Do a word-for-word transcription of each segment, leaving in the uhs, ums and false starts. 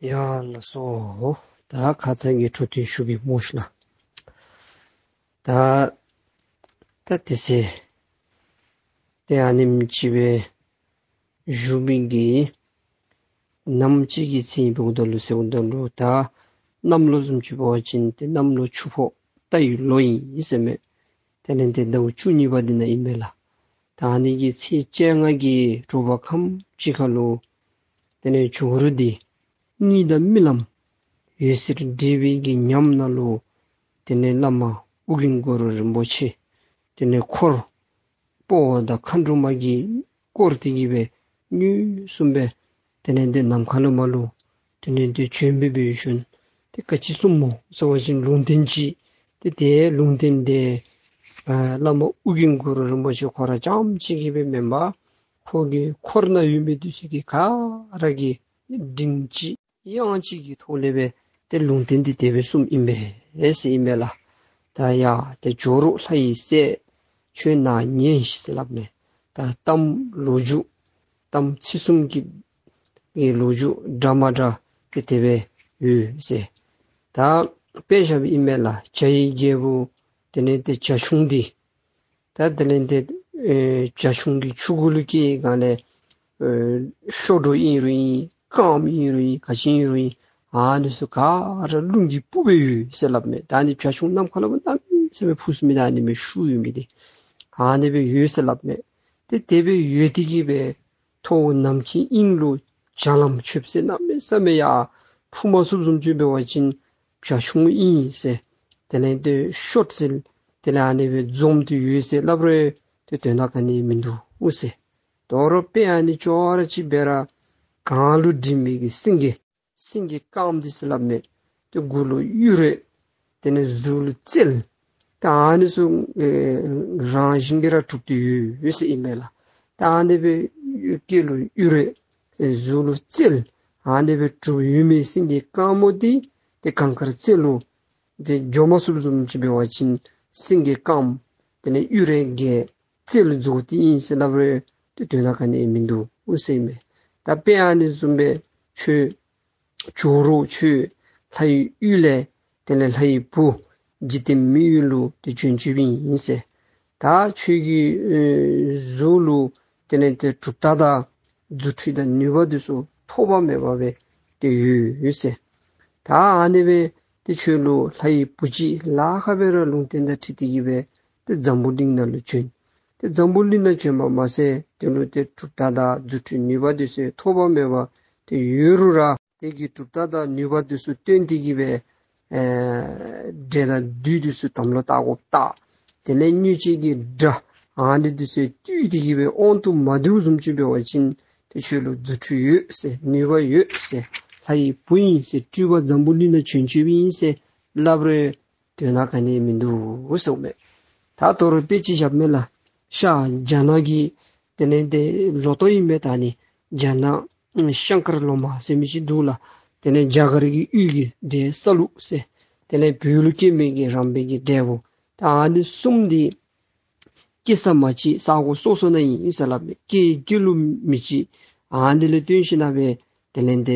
ཡ་ལགས་སོ། ད་ཁ་ཚ་གི་འཕྲོ་མཐུད་ཞུ་གི་མོ་ཤི་ལ། ད་ད་དེ་སེ་དེ་ཨ་ནེམ་ཅི་བའི་ཞུ་མི་གི་ནམ་ཅི་གི་ཚེ་ཡིན་པའི་འུ་ད་ལུ་སེ་འུ་ད་ལུ་ད་གནམ་ལོ་བཟུམ་ཅི་བ་ཅིན་དེ་གནམ་ལོ་ཆུ་ཕོ་ད་ཡི་ལོ་ཡིན་ཟེར་མེད། དེ་ནས་དེ་ཟླ་བ་བཅུ་གཉིས་པ་འདི་ན་ཨིན་མས་ལ། ད་ཨ་ནི་གི་ཚེས་བཅོ་ལྔ་གི་དྲོ་པ་ཁམ་ཅིག་ཁ་ལུ། དེ་ནས་ཇོ་རུ་འདི་གཉིད་དང་རྨི་ལམ་འོད་ཟེར་འདྲེས་པའི་གི་ཉམས་ནང་ལུ། དེ་ནས་བླ་མ་ཨོ་རྒྱན་གུ་རུ་རིན་པོ་ཆེ། དེ་ནས་འཁོར་དཔའ་བོ་དང་མཁའ་འགྲོ་མ་གིས་བསྐོར་ཏེ་གི་སྦེ་མངོན་སུམ་སྦེ། དེ་ནས་འདི་ནམ་མཁའ་ལུ་མ་ལུ། དེ་ནས་འདི་བྱོན་པའི་བོད་གཞུང་དེ་ག་ཅི་གསུངས་མོ་ཟེར་བ་ཅིན་ལུང་བསྟན་ཅིག་དེ་དེ་ལུང་བསྟན་དེ་ཨ་བླ་མ་ཨོ་རྒྱན་གུ་རུ་རིན་པོ་ཆེ་ཁོ་ར་རྐྱངམ་གཅིག་གི་སྦེ་མེན་པར་ཁོ་གི་འཁོར་ན་ཡོད་མི་འདི་ཚུ་གི་ག་ར་གི་མགྲིན་གཅིག་དབྱངས་གཅིག་གི་ཐོག་ལས་སྦེ་དེ་ལུང་བསྟན་འདི་དེ་སྦེ་གསུངམ་ཨིན་པས་ཟེར་ཨིན་མས་ལ། ད་ཡ་དེ་ཇོ་རུ་ལྷ་ཡི་སྲས་ཁྱོད་ནཱ་ཉན་ཞིག་ཟེར་སླབ་མས། ད་གཏམ་ལོ་རྒྱུས་གཏམ་ཚིག་གསུམ་གྱི་གི་ལོ་རྒྱུས་འདྲ་མ་འདྲ་དེ་དེ་སྦེ་ཡོད་ཟེར། ད་དཔེ་བཞག་པ་ཨིན་མས་ལ་བྱ་ཡི་རྒྱལ་པོ་དེ་ནས་དེ་བྱ་ཁྱུང་འདི། ད་དེ་ལས་དེ་ཨེ་བྱ་ཁྱུང་གི་ཆུ་གུ་ལུ་སྐྱེས་གང་ལས་ཨེ་གཤོག་སྒྲོ་ཨིན་རུང་ཨིན་རྐངམ་ཨིན་རུང་ཨིན་ག་ཅི་ཨིན་རུང་ཨིན་ཨ་ནི་ཚུ་ག་ར་རླུང་གིས་སྤུབས་སྦེ་ཡོད་ཟེར་སླབ་མས། ད་ནི་བྱ་ཁྱུང་ནམ་མཁའ་ལུ་གནམ་མེད་ས་མེད་འཕུར་ཚུགས་མི་ད་ནི་མི་ཤུགས་ཡོད་མི་དེ་ཨ་ནི་སྦེ་ཡོད་ཟེར་སླབ་མས། དེ་དེ་སྦེ་ཡོད་དེ་གི་སྦེ་མཐོ་བོ་ནམ་མཁའི་དབྱིངས་ལུ་བྱ་ལམ་ཆོད་ཟེར་གནམ་མེད་ས་མེད་ཡར་འཕུར་མ་ཚུགསཔ་བཟུམ་ཅིག་འབད་བ་ཅིན་བྱ་ཁྱུང་ཨིན་ཟེར། དེ་ལས་དེ་ཤོད་ཟེར། དེ་ལས་ཨ་ནི་སྦེ་འཛོམས་ཏེ་ཡོད་ཟེར་སླབ་རུང་དེ་དོན་དག་ག་ནི་མིན་འདུག་ཟེར། དོ་རུང་དཔེ་ཨ་ནི་ཅོག་ར་ཅིག་འབད་ར་གངས་ལུ་འགྲིམ་མི་གི་སེང་གེ། སེང་གེ་དཀརམོ་འདི་ཟེར་སླབ་མས། དེ་མགུ་ལུ་གཡུ་རལ། དེ་ནས་གཟུགས་ལུ་རྩལ། ད་ཨ་ནི་ཚུ་ཨེ་རང་བཞིན་གྱིས་ར་གྲུབ་སྟེ་ཡོད་ཡོད་ཟེར་ཨིན་མས་ལ། ད་ཨ་ནི་སྦེ་སྐེ་ལུ་གཡུ་རལ། གཟུགས་ལུ་རྩལ། ཨ་ནི་སྦེ་གྲུབ་ཡོད་མི་སེང་གེ་དཀརམོ་འདི་དེ་གངས་དཀར་རྩེ་ལུ་དེ་འགྱོ་མ་ཚུགསཔ་བཟུམ་ཅིག་འབད་བ་ཅིན་སེང་གེ་དཀརམོ་དེ་ནས་གཡུ་རལ་རྒྱས་རྩལ་ལུ་རྫོགས་ཏེ་ཨིན་ཟེར་སླབ་རུང་དེ་དོན་དག་ག་ནི་མིན་འདུག་ཟེར་ཨིན་མས། ད་དཔེ་ཨ་ནི་བཟུམ་སྦེ་ཁྱོད་ཇོ་རུ་ཁྱོད་ལྷ་ཡི་ཡུལ་ལས་དེ་ལས་ལྷ་ཡི་བུ་འཇིག་རྟེན་མི་ཡུལ་ལུ་དེ་བྱོན་བྱོནམ་ཨིན་ཟེར། ད་ཁྱོད་ཀྱི་ཨེ་གཟུགས་ལུ་དེ་ལས་དེ་གྲུབ་རྟགས་དང་རྫུ་འཕྲུལ་དང་ནུས་པ་འདི་ཚུ་ཐོགས་པ་མེད་པ་སྦེ་དེ་ཡོད་ཡོད་ཟེར། ད་ཨ་ནི་སྦེ་དེ་ཁྱོད་ལུ་ལྷ་ཡི་བུ་ཅིག་ལཱ་ཁག་སྦེ་ར་ལུང་བསྟན་དང་འཁྲིལ་ཏེ་གི་སྦེ་དེ་འཛམ་བུ་གླིང་ནང་ལུ་བྱོན། དེ་འཛམ་བུ་གླིང་ནང་བྱོན་པ་མ་ཟད་དེ་ལུ་དེ་གྲུབ་རྟགས་དང་རྫུ་འཕྲུལ་ནུས་པ་འདི་ཚུ་ཐོགས་པ་མེད་པ་དེ་ཡོད་རུང་ར། དེ་གི་གྲུབ་རྟགས་དང་ནུས་པ་འདི་ཚུ་སྟོན་ཏེ་གི་སྦེ་ཨེ་འདྲེ་དང་བདུད་འདི་ཚུ་དམ་ལུ་བཏགས་དགོཔ་བཏགས། དེ་ལས་མྱུར་བྱེད་ཀྱི་དགྲ་ཨ་ནི་འདི་ཚུ་བཏུལ་ཏེ་གི་སྦེ་དབང་དུ་མ་བསྡུཝ་བཟུམ་ཅིག་འབད་བ་ཅིན་དེ་ཁྱོད་ལུ་རྫུ་འཕྲུལ་ཡོད་ཟེར་ནུས་པ་ཡོད་ཟེར་ལྷ་ཡི་བུ་ཨིན་ཟེར་སྤྲུལ་པ་འཛམ་བུ་གླིང་ནང་བྱོན་བྱོནམ་ཨིན་ཟེར་སླབ་རུང་དོན་དག་ག་ནི་མིན་འདུག་ཟེརཝ་མས། ད་དོ་རུང་དཔེ་ཅིག་བཞགཔ་མས་ལ། ཤར་རྒྱ་ནག་གི་དེ་ལས་དེ་ལོ་ཐོག་ཨིན་མས། ད་ནི་རྒྱ་ནག་ཤང་ཀར་ལོ་མ་ཟེར་མི་ཅིག་འདུག་ལ། དེ་ལས་རྒྱ་གར་གྱི་དབུས་ཀྱི་དེ་ས་ལུག་ཟེར། དེ་ལས་བོད་ལུ་སྐྱེ་མི་གི་རམ་པའི་གི་འབྲས་བུ། ད་ཨ་ནི་གསུམ་འདི་སྐྱེ་ས་མ་གཅིག་ས་གོ་སོ་སོ་ནང་ཨིན་ཟེར་སླབ་མས། སྐྱེ་སྐྱེ་ལུགས་མི་གཅིག་ཨ་ནི་ལས་བརྟེན་ཞིན་ན་སྦེ་དེ་ལས་དེ་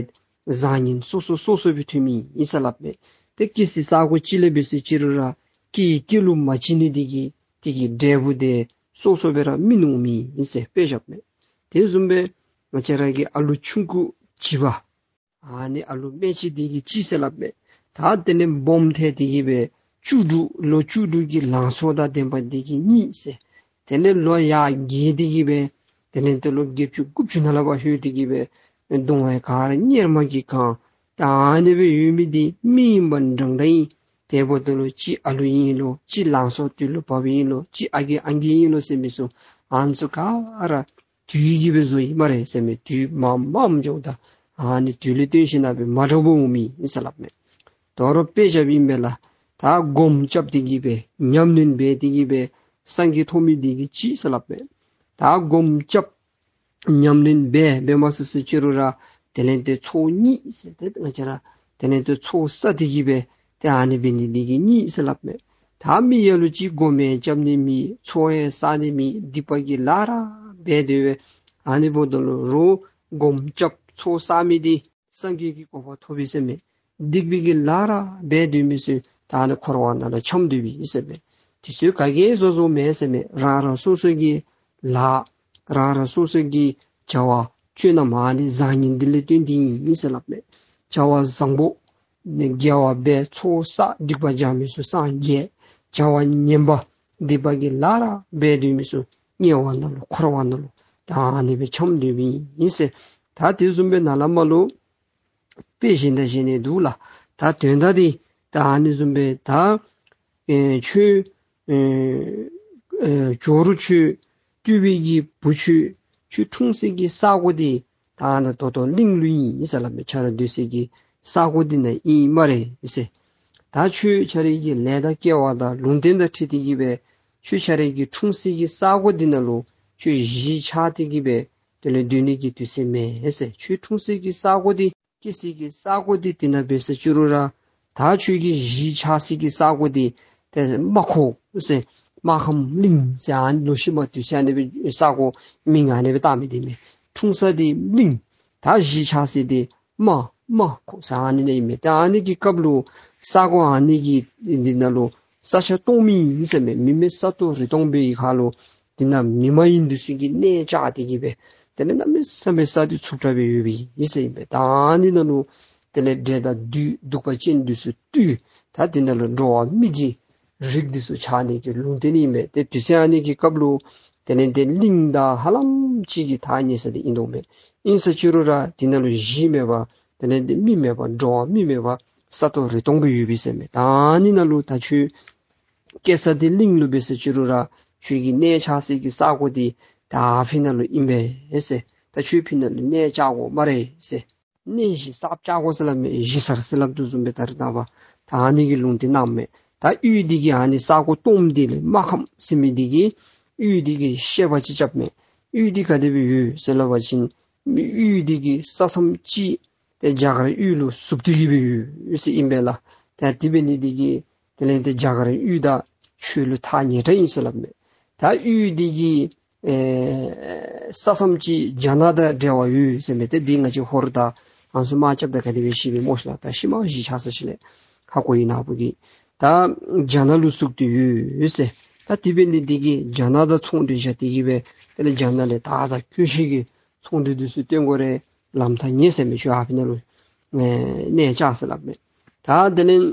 བཟང་ངན་སོ་སོ་སོ་སོ་སྦེ་ཐོན་མི་ཨིན་ཟེར་སླབ་མས། དེ་སྐྱེ་སའི་ས་གོ་གཅིག་ལས་འབད་ཟེར་ཅི་རུང་ར་སྐྱེ་སྐྱེ་ལུགས་མ་གཅིག་ནི་དེ་གི་དེ་གི་འབྲས་བུ་དེ་སོ་སོ་སྦེ་ར་མི་ནུག་མི་ཨིན་ཟེར་དཔེ་བཞགཔ་མས། དེ་བཟུམ་སྦེ་ང་བཅས་ར་གི་ཨ་ལུ་ཆུང་ཀུ་བྱིས་པ་ཨ་ནི་ཨ་ལུ་སྨན་བཅོས་འདི་གིས་གཅིག་ཟེར་སླབ་མས། ད་དེ་ནས་སྦོམ་ཐལ་ཏེ་གི་སྦེ་བཅུ་དྲུག་ལོ་བཅུ་དྲུག་གི་ལང་ཚོ་དང་ལྡན་པ་འདི་གིས་གཉིས་ཟེར། དེ་ནས་ལོ་ཡར་རྒས་ཏེ་གི་སྦེ་དེ་ནས་དེ་ལོ་བརྒྱད་ཅུ་དགུ་བཅུ་ནང་ལུ་ཕར་ལྷོད་དེ་གི་སྦེ་གདོང་བའི་ག་ར་གཉེར་མ་གིས་གང་། ད་ཨ་ནི་སྦེ་ཡོད་མི་འདི་མི་ཨིན་པ་འདྲ་འདྲ་ཨིན། དེ་འབདཝ་ད་ལུ་གཅིག་ཨ་ལུ་ཨིན་ལོ་གཅིག་ལང་ཚོ་དུས་ལུ་བབས་ཨིན་ལོ་གཅིག་ཨ་རྒས་ཨང་རྒས་ཨིན་ལོ་ཟེར་མི་ཚུ་ཨ་ནི་ཚུ་ག་ར་དུས་ཀྱིས་སྦེ་བཟོ་ཡི་སྨ་རེ་ཟེར་མས། དུས་མ་མ་འཇོག་ད་ཨ་ནི་དུས་ལུ་བརྟེན་ཞིན་ན་སྦེ་མ་འདྲཝ་འོང་མི་ཨིན་ཟེར་སླབ་མས། དོ་རུང་དཔེ་བཞགཔ་ཨིན་མས་ལ། ད་སྒོམ་རྐྱབ་སྟེ་གི་སྦེ་ཉམས་ལེན་འབད་དེ་གི་སྦེ་སངས་རྒྱས་ཐོབ་མི་འདི་གིས་གཅིག་ཟེར་སླབ་མས། ད་སྒོམ་རྐྱབ་ཉམས་ལེན་འབད་འབད་མ་ཚུགས་ཟེར་ཅི་རུང་ར་དེ་ལས་དེ་ཚོགས་གཉིས་ཟེར་ཏེ་ང་བཅས་ར་དེ་ལས་དེ་ཚོགས་བསགས་ཏེ་གི་སྦེ་དེ་ཨ་ནི་འབད་ནི་འདི་གིས་གཉིས་ཟེར་སླབ་མས། ད་མི་ཡ་ལུ་ཅིག་སྒོམ་ཡང་རྐྱབ་ནི་མེད། ཚོགས་ཡང་བསགས་ནི་མེད། སྡིག་པ་གི་ལཱ་ར་འབད་དེ་སྦེ་ཨ་ནི་འབདཝ་ད་ལུ་རོགས་སྒོམ་རྐྱབ་ཚོགས་བསགས་མི་འདི་ སངས་རྒྱས་ཀྱི་གོ་འཕང་ཐོབ་པའི་ཟེར་མེད། སྡིག་པའི་གི་ལཱ་ར་འབད་སྡོད་མི་ཚོས་ད་ནི་འཁོར་བ་ནང་ལ་འཁྱམས་སྡོད་པའི་ཟེར་མེད། དེ་ཚོའི་ག་གེ་བཟོ་བཟོ་མེད་ཟེར་མེད། རང་རང་སོ་སོ་གི་ལཱ། རང་རང་སོ་སོ་གི་བྱ་བ་བཅོས་ན་མ་ནི་བཟང་ངན་འདི་ལས་བརྟེན་ཏེ་ཡིན་ཟེར་ལབ་མེད། བྱ་བ་བཟང་པོ་ནི་དགེ་བ་འབད། ཚོགས་བསགས། སྡིག་པ་སྦྱང་མི་ཚོས་སངས་རྒྱས། བྱ་བ་ངན་པ་སྡིག་པ་གི་ལཱ་ར་འབད་སྡོད་མི་ཚོས་དམྱལ་བ་ནང་ལ་འཁོར་བ་ནང་ལ་ད་ནི་འཁྱམས་སྡོད་པའི་ཡིན་ཟེར། ད་དེ་བཟུམ་པའི་ནང་ལ་མ་ལོ། དཔེ་གཞན་དང་གཞན་ནས་འདུག་ལ། ད་དོན་དག་དེ་ད་ཨ་ནི་བཟུམ་པའི་ད་ཨེ་ཆོས་ཨེ་ཨེ་ཇོ་རུ་ཆོས་སྤྲུལ་པའི་གི་བུ་ཆོས་ཆོས་འཁྲུངས་སའི་གི་ས་གོ་དེ་ད་ཨ་ན་ཏོ་ཏོ་གླིང་ལུ་ཡིན་ཟེར་ལ་མེད། ཆ་ར་སྡོད་སའི་གི་ས་གོ་དེ་ན་ཡིན་སྨ་རེ་ཟེར། ད་ཆོས་ཆ་རའི་གི་ལས་དང་སྐལ་བ་དང་ལུང་བསྟན་དང་འཁྲིལ་ཏེ་གི་བས་ཆོས་ཆ་རའི་གི་འཁྲུངས་སའི་གི་ས་གོ་དེ་ན་ལུ་ཆོས་གཞིས་ཆགས་ཏེ་གི་བས་དེ་ལས་སྡོད་ནི་གི་དུས་ཚོད་མེད་ཟེར། ཆོས་འཁྲུངས་སའི་གི་ས་གོ་དེ། སྐྱེ་སའི་གི་ས་གོ་དེ་དེ་ན་བས་ཟེར་ཅི་རུ་ར། ད་ཆོས་ཀྱི་གཞིས་ཆགས་སའི་གི་ས་གོ་དེ་དེ་རྨ་ཁོག་ཟེར། རྨ་ཁམས་གླིང་ཟེར། ཨ་ནི་ལོ་ཤི་མ་དུས་ཚོད་ཨ་ནི་བས་ས་གོ་མིང་ཨ་ནི་བས་བཏགས་མི་དེ་མེད། འཁྲུངས་ས་དེ་གླིང་། ད་གཞིས་ཆགས་སའི་དེ་རྨ་རྨ་ཁོག་ཟེར་ཨ་ནི་ནས་ཡིན་མེད། ད་ཨ་ནི་གི་སྐབས་ལུ་ས་གོ་ཨ་ནི་གི་འདི་ན་ལུ་ས་ཆ་སྟོང་མི་ཡིན་ཟེར་མེད། མི་མེད་ས་སྟོང་རི་སྟོང་པའི་ཡི་ཁ་ལུ། དེ་ན་མི་མ་ཡིན་དེ་ཚོ་གི་གནས་བཅགས་ཏེ་གི་བས། དེ་ནས་གནམ་མེད་ས་མེད་ས་དེ་འཚུབ་དྲགས་པའི་ཡོད་པའི་ཡིན་ཟེར་ཡིན་པས། ད་ཨ་ནི་ན་ལུ། དེ་ནས་འདྲེ་དང་བདུད་གདུག་པ་ཅན་དེ་ཚོ་བཏུལ། ད་དེ་ན་ལུ་འགྲོ་བ་མི་གི་རིགས་དེ་ཚོ་ཆགས་ནས་ཀྱི་ལུང་བསྟན་ཡིན་པས། དེ་དུས་ཚོད་ཨ་ནི་གི་སྐབས་ལུ། དེ་ནས་དེ་གླིང་དང་ཧ་ལམ་གཅིག་གི་ཐག་ཉེ་ས་དེ་ཡིན་དོགས་མེད། ཡིན་ས་ཅི་རུ་ར་དེ་ན་ལུ་གཞི་མེད་པ། དེ་ནས་དེ་མི་མེད་པ། འགྲོ་བ་མི་མེད་པ། ས་སྟོང་རི་སྟོང་པའི་ཡོད་པའི་ཟེར་མེད། ད་ཨ་ནི་ན་ལུ་ད་ཆོས། སྐྱེ་ས་དེ་གླིང་ལུ་བས་ཟེར་ཅི་རུ་ར། ཆོས་ཀྱི་གནས་ཆགས་སའི་གི་ས་གོ་དེ་ད་ཕི་ན་ལུ་ཨིན་པས་ཟེར། ད་ཆོས་ཕི་ན་ལུ་གནས་བཅག་དགོ་སྨ་རེ་ཟེར། གནས་གཞི་གསརཔ་བཅག་དགོ་ཟེར་ལབ་མེད། གཞི་གསར་ཟེར་ལབ་དུས་བཟུམ་སྦེ་ད་རེས་ནངས་པ་ད་ཨ་ནི་གི་ལུང་དེ་གནངམ་མས། ད་གཡུས་འདི་གི་ཨ་ནི་ས་གོ་སྟོངམ་འདི་ལས་རྨ་ཁམས་ཟེར་མི་འདི་གི་གཡུས་འདི་གི་བཤད་པ་ཅིག་རྐྱབ་མས། གཡུས་འདི་ག་དེ་སྦེ་ཡོད་ཟེར་ལབ་པ་ཅིན་གཡུས་འདི་གི་ས་མཚམས་ཅིག་དེ་རྒྱ་གར་གཡུས་ལུ་ཟུག་སྟེ་གི་སྦེ་ཡོད་ཟེར་ཨིན་པས་ལགས། ད་དེ་འབད་ནི་འདི་གིས་དེ་ལས་དེ་རྒྱ་གར་གཡུས་དང་ཆོས་ལུ་ཐག་ཉེ་དྲགས་ཨིན་ཟེར་ལབ་མས། ད་གཡུས་འདི་གི་ཨེ་ས་མཚམས་ཅིག་རྒྱ་ནག་དང་འབྲེལ་བ་ཡོད་ཟེར་མས། དེ་འདི་ང་བཅས་ཧོར་དང་ཨམ་སྲུ་དམག་རྐྱབ་ད་ག་དེ་སྦེ་ཤི་བའི་སྨོ་ཤ་ལགས། ད་ཤི་མ་གཞིས་ཆགས་ས་ཤི་ལས་ཧ་གོ་ཡི་ནག་པོ་གི། ད་རྒྱ་ནག་ལུ་ཟུག་སྟེ་ཡོད་ཟེར། ད་དེ་འབད་ནི་འདི་གིས་རྒྱ་ནག་དང་ཚོང་འབྲེལ་བཞག་སྟེ་གི་སྦེ་དེ་ལས་རྒྱ་ནག་ལས་ད་ད་ཁྱོད་ཤི་གི་ཚོང་འབྲེལ་དེ་ཚུ་བསྟེན་དགོ་རེ་ལམ་ཐག་ཉེ་ཟེར་མི་ཆོས་ཨ་ཕི་ན་ལུ་ཨེ་གནས་བཅགས་ཟེར་ལབ་མས། ད་དེ་ལས་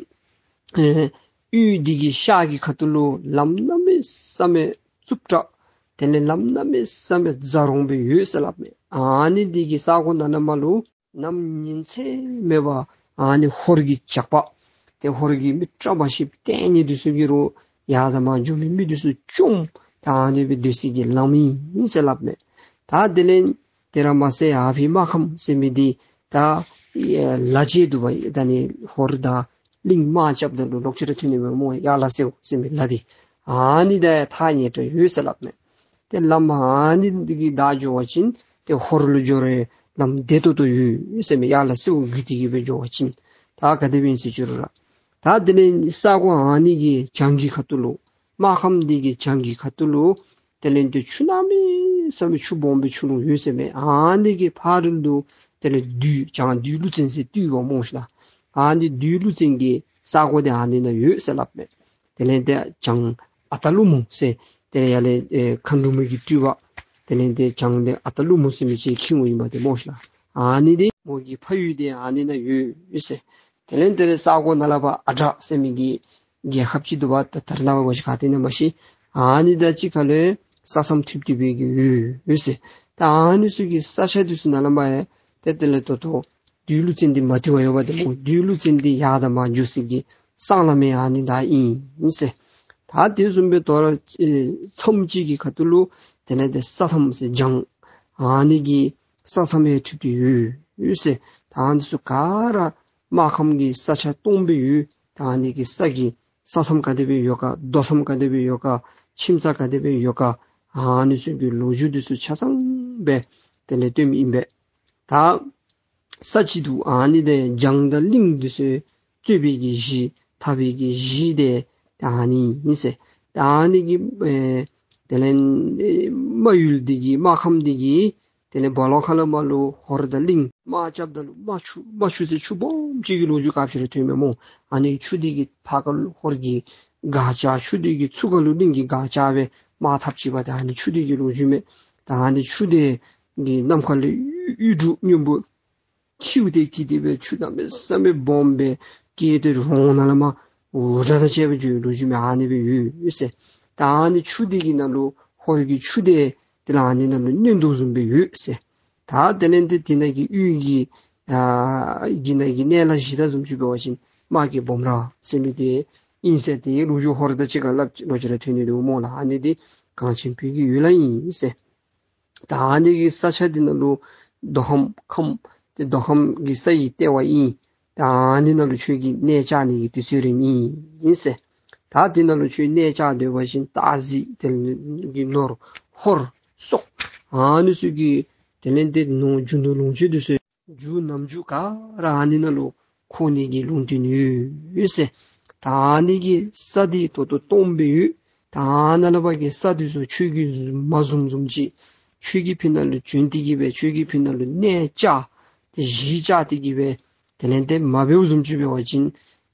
ཨེ་གཡུས་འདི་གི་ཤག་གི་ཁ་ཐུག་ལུ་ལམ་གནམ་མེད་ས་མེད་རྩུབ་དྲགས། དེ་ལས་ལམ་གནམ་མེད་ས་མེད་རྫ་རོང་སྦེ་ཡོད་ཟེར་ལབ་མས། ཨ་ནི་འདི་གི་ས་གོ་ནང་ན་མ་ལུ་ནམ་ཉིན་མཚན་མེད་པར་ཨ་ནི་ཧོར་གྱི་ཇག་པ། དེ་ཧོར་གྱི་མི་བཀྲ་མ་ཤིས་པ་ལྟས་ངན་དེ་ཚུ་གིས་རུང་ཡར་དང་མར་འགྱོ་མི་མི་དེ་ཚུ་བཅོམ། ད་ཨ་ནི་སྦེ་སྡོད་སའི་གི་ལམ་ཨིན་ཟེར་ལབ་མས། ད་དེ་ལས་དེ་ར་མ་ཟད་ཨ་ཕི་རྨ་ཁམས་ཟེར་མི་འདི་ད་ལ་ཆེ་འདུག་པ། ད་ནི་ཧོར་དང་གླིང་དམག་རྐྱབ་ད་ལུ་ལོག་ཅི་ར་ཐོན་ནི་མས་སྨོ། ཡར་ལ་སེའུ་ཟེར་མི་ལ་འདི་ཨ་ནི་ད་ཐག་ཉེ་དྲགས་ཡོད་ཟེར་ལབ་མས། དེ་ལམ་ཨ་ནི་འདི་གིས་བདའ་འགྱོ་བ་ཅིན་དེ་ཧོར་ལུ་འགྱོ་རུང་ལམ་བདེ་ཏོག་ཏོ་ཡོད་ཟེར་མས། ཡར་ལ་སེའུ་བརྒྱུད་དེ་གི་སྦེ་འགྱོ་བ་ཅིན་ད་ག་དེ་སྦེ་ཨིན་ཟེར་ཅི་རུང་ར། ད་དེ་ལས་ས་གོ་ཨ་ནི་གི་བྱང་གི་ཁ་ཐུག་ལུ་རྨ་ཁམས་འདི་གི་བྱང་གི་ཁ་ཐུག་ལུ་དེ་ལས་དེ་ཆུ་གནམ་མེད་ས་མེད་ཆུ་སྦོམ་སྦེ་ཆུ་ཀླུང་ཡོད་ཟེར་མས། ཨ་ནི་གི་ཕ་རོལ་དུ་དེ་ལས་བདུད་བྱང་བདུད་ཀླུ་བཙན་ཟེར་བཏུལ་བ་སྨོ་ཤ་ལགས། ཨ་ནི་བདུད་ཀླུ་བཙན་གྱི་ས་གོ་དེ་ཨ་ནི་ན་ཡོད་ཟེར་ལབ་མས། དེ་ལས་དེ་བྱང་ཨ་སྟག་ཀླུ་མོ་ཟེར་དེ་ལས་ཡར་ལས་ཨེ་མཁའ་འགྲོ་མ་གི་སྤྲུལ་པ། དེ་ལས་དེ་བྱང་དེ་ཨ་སྟག་ཀླུ་མོ་ཟེར་མི་ཅིག་ཁྱིམ་ངོ་ཨིན་པ་དེ་སྨོ་ཤ་ལགས། ཨ་ནི་དེ་མོ་གི་ཕ་ཡུལ་དེ་ཨ་ནི་ན་ཡོད་ཟེར། དེ་ལས་དེ་ལས་ས་གོ་ནང་ལས་ཕར་ཨ་བྲག་ཟེར་མི་གི་རྒྱལ་ཁབ་ཅིག་འདུག་པ། ད་ད་རེས་ནངས་པ་ཅིག་ག་ཏེ་ན་མ་ཤེས། ཨ་ནི་དང་གཅིག་ཁར་ལས་ས་མཚམས་ཐུབ་ཐུབ་པའི་གི་ཡོད་ཟེར། ད་ཨ་ནི་ཚུ་གི་ས་ཆ་དེ་ཚུ་ནང་ལས་མར་ཡ་དེ་དེ་ལས་ཏོག་ཏོ་བདུད་ཀླུ་བཙན་འདི་མ་བཏུལ་བར་ཡོད་པ་དེ་སྨོ། བདུད་ཀླུ་བཙན་འདི་ཡར་དང་མར་འགྱོ་སའི་གི་སྲང་ལམ་ཨ་ནི་ད་ཨིན་ཟེར། ད་དེ་བཟུམ་སྦེ་དོ་རུང་མཚམས་ཅིག་གི་ཁ་ཐུག་ལུ་དེ་ལས་དེ་ས་ཐམ་ཟེར་བྱང་ཨ་ནི་གི་ས་མཚམས་ཡང་ཐུབ་ཐུབ་ཡོད་ཡོད་ཟེར། ད་ཨ་ནི་ཚུ་ག་ར་རྨ་ཁམས་ཀྱི་ས་ཆ་སྟོངམ་སྦེ་ཡོད། ད་ཨ་ནི་གི་ས་གི་ས་མཚམས་ག་དེ་སྦེ་ཡོད་ག། རྡོ་མཚམས་ག་དེ་སྦེ་ཡོད་ག། ཁྱིམ་ཚང་ག་དེ་སྦེ་ཡོད་ག། ཨ་ནི་ཚུ་གི་ལོ་རྒྱུས་དེ་ཚུ་ཆ་ཚང་སྦེ་དེ་ལས་སྟོནམ་ཨིན་པས། ད་ས་གཅིག་ཏུ་ཨ་ནི་དེ་བྱང་དང་གླིང་དེ་ཚུ་གཙོས་པའི་གི་གཞི་འཐབ་པའི་གི་གཞི་དེ་ཨ་ནི་ཨིན་ཟེར། ཨ་ནི་གི་ཨེ་དེ་ལས་ཨེ་རྨ་ཡུལ་འདི་གི་རྨ་ཁམས་འདི་གི་ དེ་ནས་སྦོ་ལོགས་ཁ་ལ་མར་ལུ་ཧོར་དང་གླིང་དམག་རྐྱབ་ད་ལུ་དམག་ཆུ་དམག་ཆུ་ཟེར་ཆུ་སྦོམ་ཅིག་གི་ལོ་རྒྱུས་སྐབས་ཤིག་ར་ཐོན་མས་སྨོ། ཨ་ནི་ཆུ་དེ་གི་ཕར་ཁ་ལུ་ཧོར་གྱི་སྒར་ཆགས། ཆུ་དེ་གི་ཚུར་ཁ་ལུ་གླིང་གི་སྒར་ཆགས་སྦེ་དམག་འཐབ་ཅི་བ་དང་། ཨ་ནི་ཆུ་དེ་གི་ལོ་རྒྱུས་མས། ད་ཨ་ནི་ཆུ་དེ་གི་ནམ་མཁའ་ལུ་གཡུ་གཡུ་འབྲུག་སྔོན་པོ་ཁྱེའུ་དེ་གིས་དེ་སྦེ་ཆུ་གནམ་མེད་ས་མེད་སྦོམ་སྦེ་སྐད་དེ་རོང་ནང་ལས་མར་འུར་སྒྲ་དང་བཅས་པ་བརྗོད་ལོ་རྒྱུས་མས། ཨ་ནི་སྦེ་ཡོད་ཟེར། ད་ཨ་ནི་ཆུ་དེ་གི་ནང་ལུ་ཧོར་གྱི་ཆུ་དེ་དེ་ལས་ཨ་ནི་ནང་ལུ་གནོན་དོ་བཟུམ་སྦེ་ཡོད་ཟེར། ད་དེ་ལས་དེ་དེ་ནང་གི་གཡུ་གི་ཨ་གི་ནང་གི་གནས་ལ་གཞི་བདག་བཟུམ་ཅིག་འབད་བ་ཅིན་དམག་གི་སྦོམ་ར་ཟེར་མི་དེ་ཨིན་ཟེར། དེའི་ལོ་རྒྱུས་ཧོར་དང་གཅིག་ཁར་སླབ་ལོ་ཅིག་ར་ཐོན་ནི་འདུག་སྨོ་ལགས། ཨ་ནི་དེ་གངས་ཅན་བོད་ཀྱི་ཡུལ་ལ་ཨིན་ཟེར། ད་ཨ་ནི་གི་ས་ཆ་འདི་ནང་ལུ་མདོ་ཁམས་ཁམས་དེ་མདོ་ཁམས་ཀྱི་ས་ཡི་ལྟེ་བ་ཨིན། ད་ཨ་ནི་ནང་ལུ་ཁྱོད་ཀྱིས་གནས་བཅགས་ནི་གི་དུས་ཚོད་རནམ་ཨིན་ཟེར། ད་དེ་ནང་ལུ་ཁྱོད་གནས་བཅགས་སྡོད་པ་ཅིན་སྟག་གཟིག་དེ་ལས་གི་ནོར་ཧོར་སོག་ཨ་ནི་ཚུ་གི་དེ་ལས་དེ་ནང་རྒྱུ་ནོར་ལོངས་སྤྱོད་དེ་ཚུ་རྒྱུ་ནམ་རྒྱུ་ག་ར་ཨ་ནི་ནང་ལུ་འཁོར་ནི་གི་ལུང་བསྟན་ཡོད་ཟེར། ད་ཨ་ནི་གི་ས་འདི་ད་ལྟོ་སྟོངས་སྦེ་ཡོད། ད་ཨ་ནཱ་ལས་ཕར་གྱི་ས་འདི་ཚུ་ཁྱོད་ཀྱིས་མ་བཟུང་བཟུམ་ཅིག། ཁྱོད་ཀྱིས་ཕི་ནང་ལུ་བྱོན་ཏེ་གི་སྦེ་ཁྱོད་ཀྱིས་ཕི་ནང་ལུ་གནས་བཅགས་ཏེ་གཞིས་བཅགས་ཏེ་གི་སྦེ་དེ་ལས་དེ་མ་འབདཝ་བཟུམ་ཅིག་འབད་བ་ཅིན་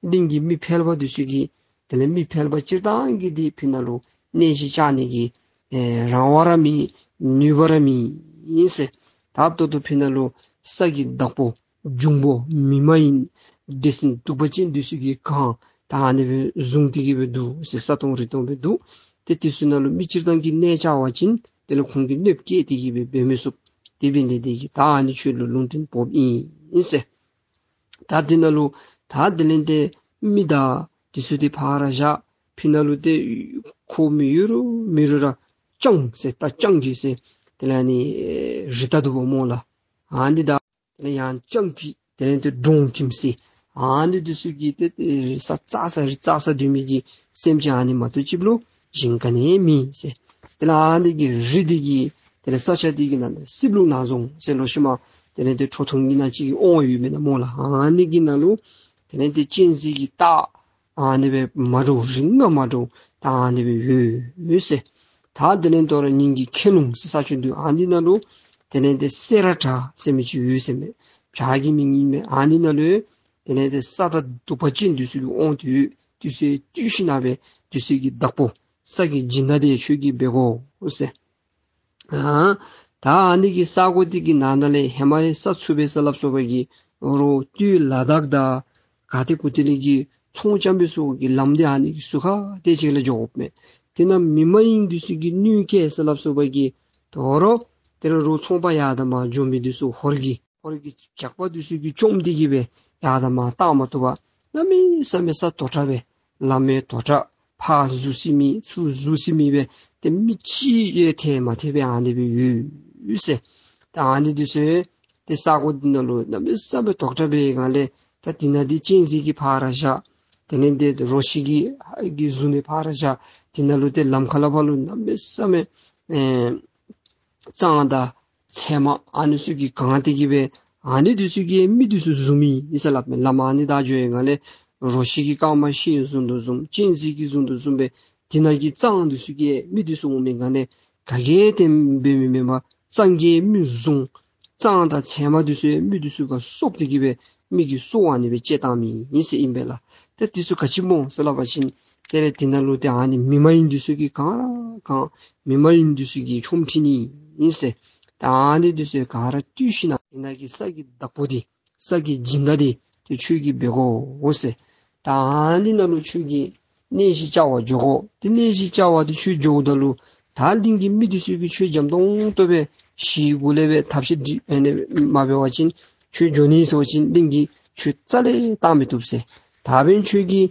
གླིང་གི་མི་ཕལ་པ་དེ་ཚུ་གིས་དེ་ལས་མི་ཕལ་པ་སྤྱིར་བཏང་གིས་དེ་ཕི་ནང་ལུ་གནས་གཞི་བཅག་ནི་གི་ཨེ་རང་དབང་ར་མེད། ནུས་པ་ར་མེད་ཟེར། ད་ད་ལྟོ་ཕི་ནང་ལུ་ས་གི་བདག་པོ་འབྱུང་པོ་མི་མ་ཡིན་འདྲེ་སྲིན་གདུག་པ་ཅན་དེ་ཚུ་གིས་གང་ད་ཨ་ནི་སྦེ་བཟུང་སྟེ་གི་སྦེ་འདུག་ཟེར། ས་སྟོང་རི་སྟོང་སྦེ་འདུག། དེ་དེ་ཚུ་ནང་ལུ་མི་སྤྱིར་བཏང་གིས་གནས་བཅག་པ་ཅིན་དེ་ལུ་ཁོང་གིས་གནོདཔ་བཀལ་ཏེ་གི་སྦེ་འབད་མི་ཚུགས། དེ་འབད་ནི་དེ་གིས་ད་ཨ་ནི་ཁྱོད་ལུ་ལུང་བསྟན་ཕོགཔ་ཨིན་ཟེར། ད་དེ་ནང་ལུ་ད་དེ་ལས་དེ་མི་དང་དེ་ཚུ་དེ་ཕར་བཞག། ཕི་ནང་ལུ་དེ་ཁོ་མི་ཡོད་རུང་མེད་རུང་ར་སྤྱང་ཟེར། ད་སྤྱང་གི་ཟེར། དེ་ལས་ཨ་ནི་རི་དྭགས་འདུག་པ་སྨོ་ལགས། ཨ་ནི་དང་དེ་ལས་ཡང་སྤྱང་ཀི་དེ་ལས་དེ་འབྲོང་ཁྱིམ་ཟེར། ཨ་ནི་དེ་ཚུ་གིས་དེ་དེ་རི་ས་བཙག་ས་རི་བཙག་ས་སྡོད་མི་གི་སེམས་ཅན་ཨ་ནི་མ་གཏོགས་ཅིག་ལུ་གཞན་ག་ནི་མེད་ཟེར། དེ་ལས་ཨ་ནི་གི་རི་དེ་གི་དེ་ལས་ས་ཆ་དེ་གི་ནང་ན་སྲིབ་ལུག་ནག་རྫོང་ཟེར་ལོ་ཤུལ་མ་དེ་ལས་དེ་ཁྲོ་ཐུང་གི་ནང་ཅིག་གི་ཨོང་ཡོད་མེན་ན་སྨོ་ལགས། ཨ་ནི་གི་ནང་ལུ་དེ་ལས་དེ་གཅན་གཟན་གྱི་སྟག་ཨ་ནི་སྦེ་མ་འདྲཝ་རིགས་ལྔ་མ་འདྲཝ་ད་ཨ་ནི་སྦེ་ཡོད་ཟེར། ད་དེ་ལས་དོ་རུང་ཉིན་གྱི་ཁྱེད་ལུང་ཟེར་ས་ཆ་འདུག། ཨ་ནི་ནང་ལུ་དེ་ལས་དེ་སེ་ར་བྲག་ཟེར་མི་ཅིག་ཡོད་ཟེར་མས། བྲག་གི་མིང་ཨིན་མས། ཨ་ནི་ནང་ལུ་དེ་ལས་དེ་ས་དང་གདུག་པ་ཅན་དེ་ཚུ་གི་དབང་དུ་ཡོད། དེ་ཚུ་བཏུལ་ཞིནམ་སྦེ་དེ་ཚུ་གི་བདག་པོ་ས་གི་སྦྱིན་བདག་དེ་ཁྱོད་ཀྱིས་འབད་དགོ་ཟེར། ཨ་ད་ཨ་ནི་གི་ས་གོ་དེ་གི་ནང་ན་ལས་ཧེ་མ་ཡི་ས་ཚུ་སྦེ་ས་སླབ་སོ་བ་གི་རོ་སྟོད་ལ་དྭགས་དང་ག་ཏེ་གུ་ཏེ་ལི་གི་ཚོང་རྐྱབ་པའི་ས་གོ་གི་ལམ་དེ་ཨ་ནི་གི་ཟུར་ཁ་དེ་ཅིག་ལས་འགྱོཝ་མས། དེ་ནང་མི་མ་ཡིན་དེ་ཚུ་གི་གནོད་སྐྱེལ་ས་སླབ་སོ་བ་གི་དོ་རུང་དེ་རུ་རོགས་ཚོང་པ་ཡར་དང་མར་འགྱོ་མི་དེ་ཚུ་ཧོར་གྱི་ཧོར་གྱི་ཇག་པ་དེ་ཚུ་གིས་བཅོམ་སྟེ་གི་སྦེ་ཡར་དང་མར་བཏང་མ་བཏུབ་པར་གནམ་མེད་ས་མེད་ས་དོག་དྲགས་སྦེ་ལམ་ཡང་དོག་དྲགས། ཕར་འཛུལ་ས་མེད་ཚུར་འཛུལ་ས་མེད་སྦེ་དེ་མི་གཅིག་ཡང་ཐལ་མ་ཐལ་སྦེ་ཨ་ནི་སྦེ་ཡོད་ཟེར། ད་ཨ་ནི་དེ་ཚུ་དེ་ས་གོ་དེ་ནང་ལུ་གནམ་མེད་ས་མེད་དོག་དྲགས་སྦེ་ཡོད་ག་ལས་ད་དེ་ནང་དེ་གཅན་གཟན་གྱིས་ཕར་བཞག། དེ་ནས་དེ་རོ་ཁྱི་གིས་གིས་བཟུང་ནི་ཕར་བཞག། དེ་ནང་ལུ་དེ་ལམ་ཁ་ལས་ཕར་ལུ་གནམ་མེད་ས་མེད་ཨེ་གཙང་དང་ཚལ་མ་ཨ་ནི་ཚུ་གིས་གང་སྟེ་གི་སྦེ་ཨ་ནི་དེ་ཚུ་གིས་མི་དེ་ཚུ་བཟུང་མི་ཨིན་ཟེར་སླབ་མས། ལམ་ཨ་ནི་ད་འགྱོ་ཡི་ག་ལས་རོ་ཁྱི་གི་རྐང་མ་ཤེས་བཟུང་དོ་བཟུམ་གཅན་གཟན་གྱིས་བཟུང་དོ་བཟུམ་སྦེ་དེ་ནང་གི་གཙང་དེ་ཚུ་གིས་མི་དེ་ཚུ་འོང་མི་ག་ལས་ག་གིས་དེ་སྦེ་མི་མེན་པར་གཙང་གིས་མི་བཟུང་། གཙང་དང་ཚལ་མ་དེ་ཚུ་མི་དེ་ཚུ་ག་སོབ་སྟེ་གི་སྦེ་མི་གི་སྲོག་ཨ་ནི་སྦེ་བཅད་བཏང་མི་ཨིན་ཟེར་ཨིན་པས་ལགས། ཏེ་དེ་ཚུ་ག་ཅི་སྨོ་ཟེར་སླབ་པ་ཅིན་དེ་ལས་དེ་ནང་ལུ་དེ་ཨ་ནི་མི་མ་ཡིན་དེ་ཚུ་གིས་གང་ར་གང་མི་མ་ཡིན་དེ་ཚུ་གིས་ཆོམ་ཁྲིད་ནི་ཨིན་ཟེར། ད་ཨ་ནི་དེ་ཚུ་ག་ར་བཏུལ་ཞིནམ་དེ་ནང་གི་ས་གི་བདག་པོ་དེ་ས་གི་སྦྱིན་བདག་དེ་དེ་ཁྱོད་ཀྱིས་འབད་དགོ་ཟེར། ད་ཨ་ནི་ནང་ལུ་ཁྱོད་ཀྱིས་གནས་གཞི་བཅག་པར་འགྱོ་དགོ། དེ་གནས་གཞི་བཅག་པར་དེ་ཁྱོད་འགྱོཝ་ད་ལུ་ད་གླིང་གི་མི་དེ་ཚུ་གིས་ཁྱོད་འཇམ་ཏོང་ཏོ་སྦེ་ཞི་གུ་ལས་སྦེ་ཐབས་ཤེས་འདི་ཨ་ནི་མ་འབད་བ་ཅིན་ཁྱོད་འགྱོ་ནི་ཟེར་བ་ཅིན་གླིང་གིས་ཁྱོད་རྩ་ལས་བཏང་མི་བཏུབ་ཟེར། ད་འབདན་ཁྱོད་ཀྱིས་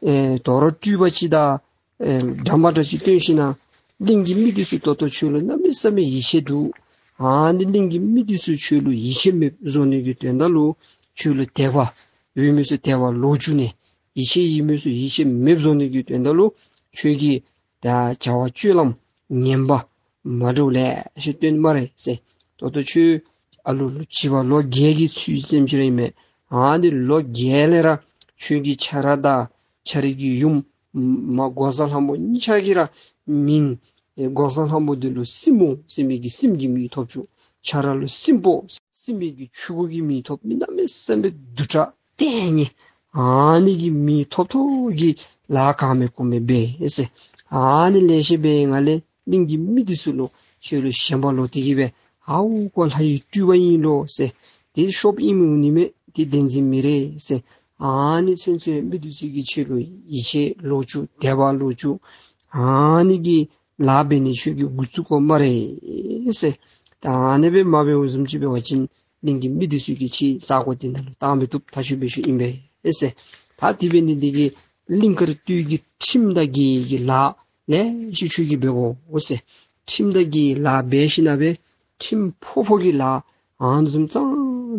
ཨེ་དོ་རུང་སྤྲུལ་པ་ཅིག་དང་ཨེ་འདྲ་མ་འདྲ་ཅིག་སྟོན་ཞིནམ་གླིང་གི་མི་དེ་ཚུ་ད་ལྟོ་ཁྱོད་ལུ་གནམ་མེད་ས་མེད་ཡིད་ཆེས་འདུག། ཨ་ནི་གླིང་གི་མི་དེ་ཚུ་ཁྱོད་ལུ་ཡིད་ཆེས་མེདཔ་བཟོ་ནི་གི་དོན་དག་ལུ་ཁྱོད་ལུ་དད་པ་ཡོད་མི་ཚུ་དད་པ་ལོག་འགྱོ་ནི། ཡིད་ཆེས་ཡོད་མི་ཚུ་ཡིད་ཆེས་མེདཔ་བཟོ་ནི་གི་དོན་དག་ལུ་ཁྱོད་ཀྱིས་ད་བྱ་བ་སྤྱོད་ལམ་ངན་པ་མ་འདྲཝ་ལེ་ཤ་སྟོན་སྨ་རེ་ཟེར། ད་ལྟོ་ཁྱོད་ཨ་ལུ་ལུ་བྱིས་པ་ལོ་བརྒྱད་ཀྱི་ཚུལ་ཙམ་ཅིག་ར་ཨིན་མས། ཨ་ནི་ལོ་བརྒྱད་ལས་ར་ཁྱོད་ཀྱིས་ཁྱོད་ར་དང་ཁྱོད་རའི་གི་ཡུམ་མ་འགོག་བཟའ་ལྷ་མོ་གཉིས་ཆ་གི་ར་མིང་ཨེ་འགོག་བཟའ་ལྷ་མོ་འདི་ལུ་སྲིན་མོ་ཟེར་མི་གི་སྲིན་གྱི་མིང་ཐོབ་བཅུག། ཆ་ར་ལུ་སྲིན་པོ་སྲིན་མི་གི་ཆུ་བོ་གི་མིང་ཐོབ་མི་གནམ་མེད་ས་མེད་དུ་དྲག་ཏེ་ནི་ཨ་ནི་གི་མིང་ཐོབ་ཐོབ་གི་ལ་གང་མེད་གོ་མེད་འབད་ཟེར། ཨ་ནི་ལེ་ཤ་འབད་ང་ལས་གླིང་གི་མི་འདི་ཚུ་ལུ་ཁྱོད་ལུ་ཞེན་པ་ལོག་སྟེ་གི་སྦེ་ཨའུ་ཁོ་ལྷ་ཡི་སྤྲུལ་པ་ཨིན་ལོ་ཟེར། དེ་ཤོབ་ཨིན་མི་འོང་ནི་མེད། དེ་བདེན་འཛིན་མི་རེད་ཟེར། ཨ་ནི་ཚུན་ཚོད་མི་འདི་ཚུ་གིས་ཁྱོད་ལུ་ཡིད་ཆེས་ལོག་བཅུག་དད་པ་ལོག་བཅུག་ཨ་ནི་གི་ལཱ་འབད་ནི་ཁྱོད་ཀྱི་འགོ་བཙུགས་དགོ་སྨ་རེ་ཟེར། ད་ཨ་ནི་སྦེ་མ་འབད་བ་བཟུམ་ཅིག་འབད་བ་ཅིན་གླིང་གི་མི་འདི་ཚུ་གིས་ཁྱོད་ས་གོ་འདི་ནང་ལུ་བཏང་མི་བཏུབ། ད་ཁྱོད་འབད་ཤོག་ཨིན་པས་ཟེར། ད་དེ་འབད་ནི་འདི་གིས་གླིང་དཀར་སྟོད་ཀྱི་ཁྲིམས་དང་འགལ་གྱི་ལཱ་ལེ་ཤ་ཁྱོད་ཀྱིས་འབད་དགོ་ཟེར། ཁྲིམས་དང་འགལ་གྱི་ལཱ་འབད་ཞིནམ་ལས་ཁྲིམས་ཕོག་ཕོག་གི་ལཱ་ཨ་ནི་བཟུམ་ཙང་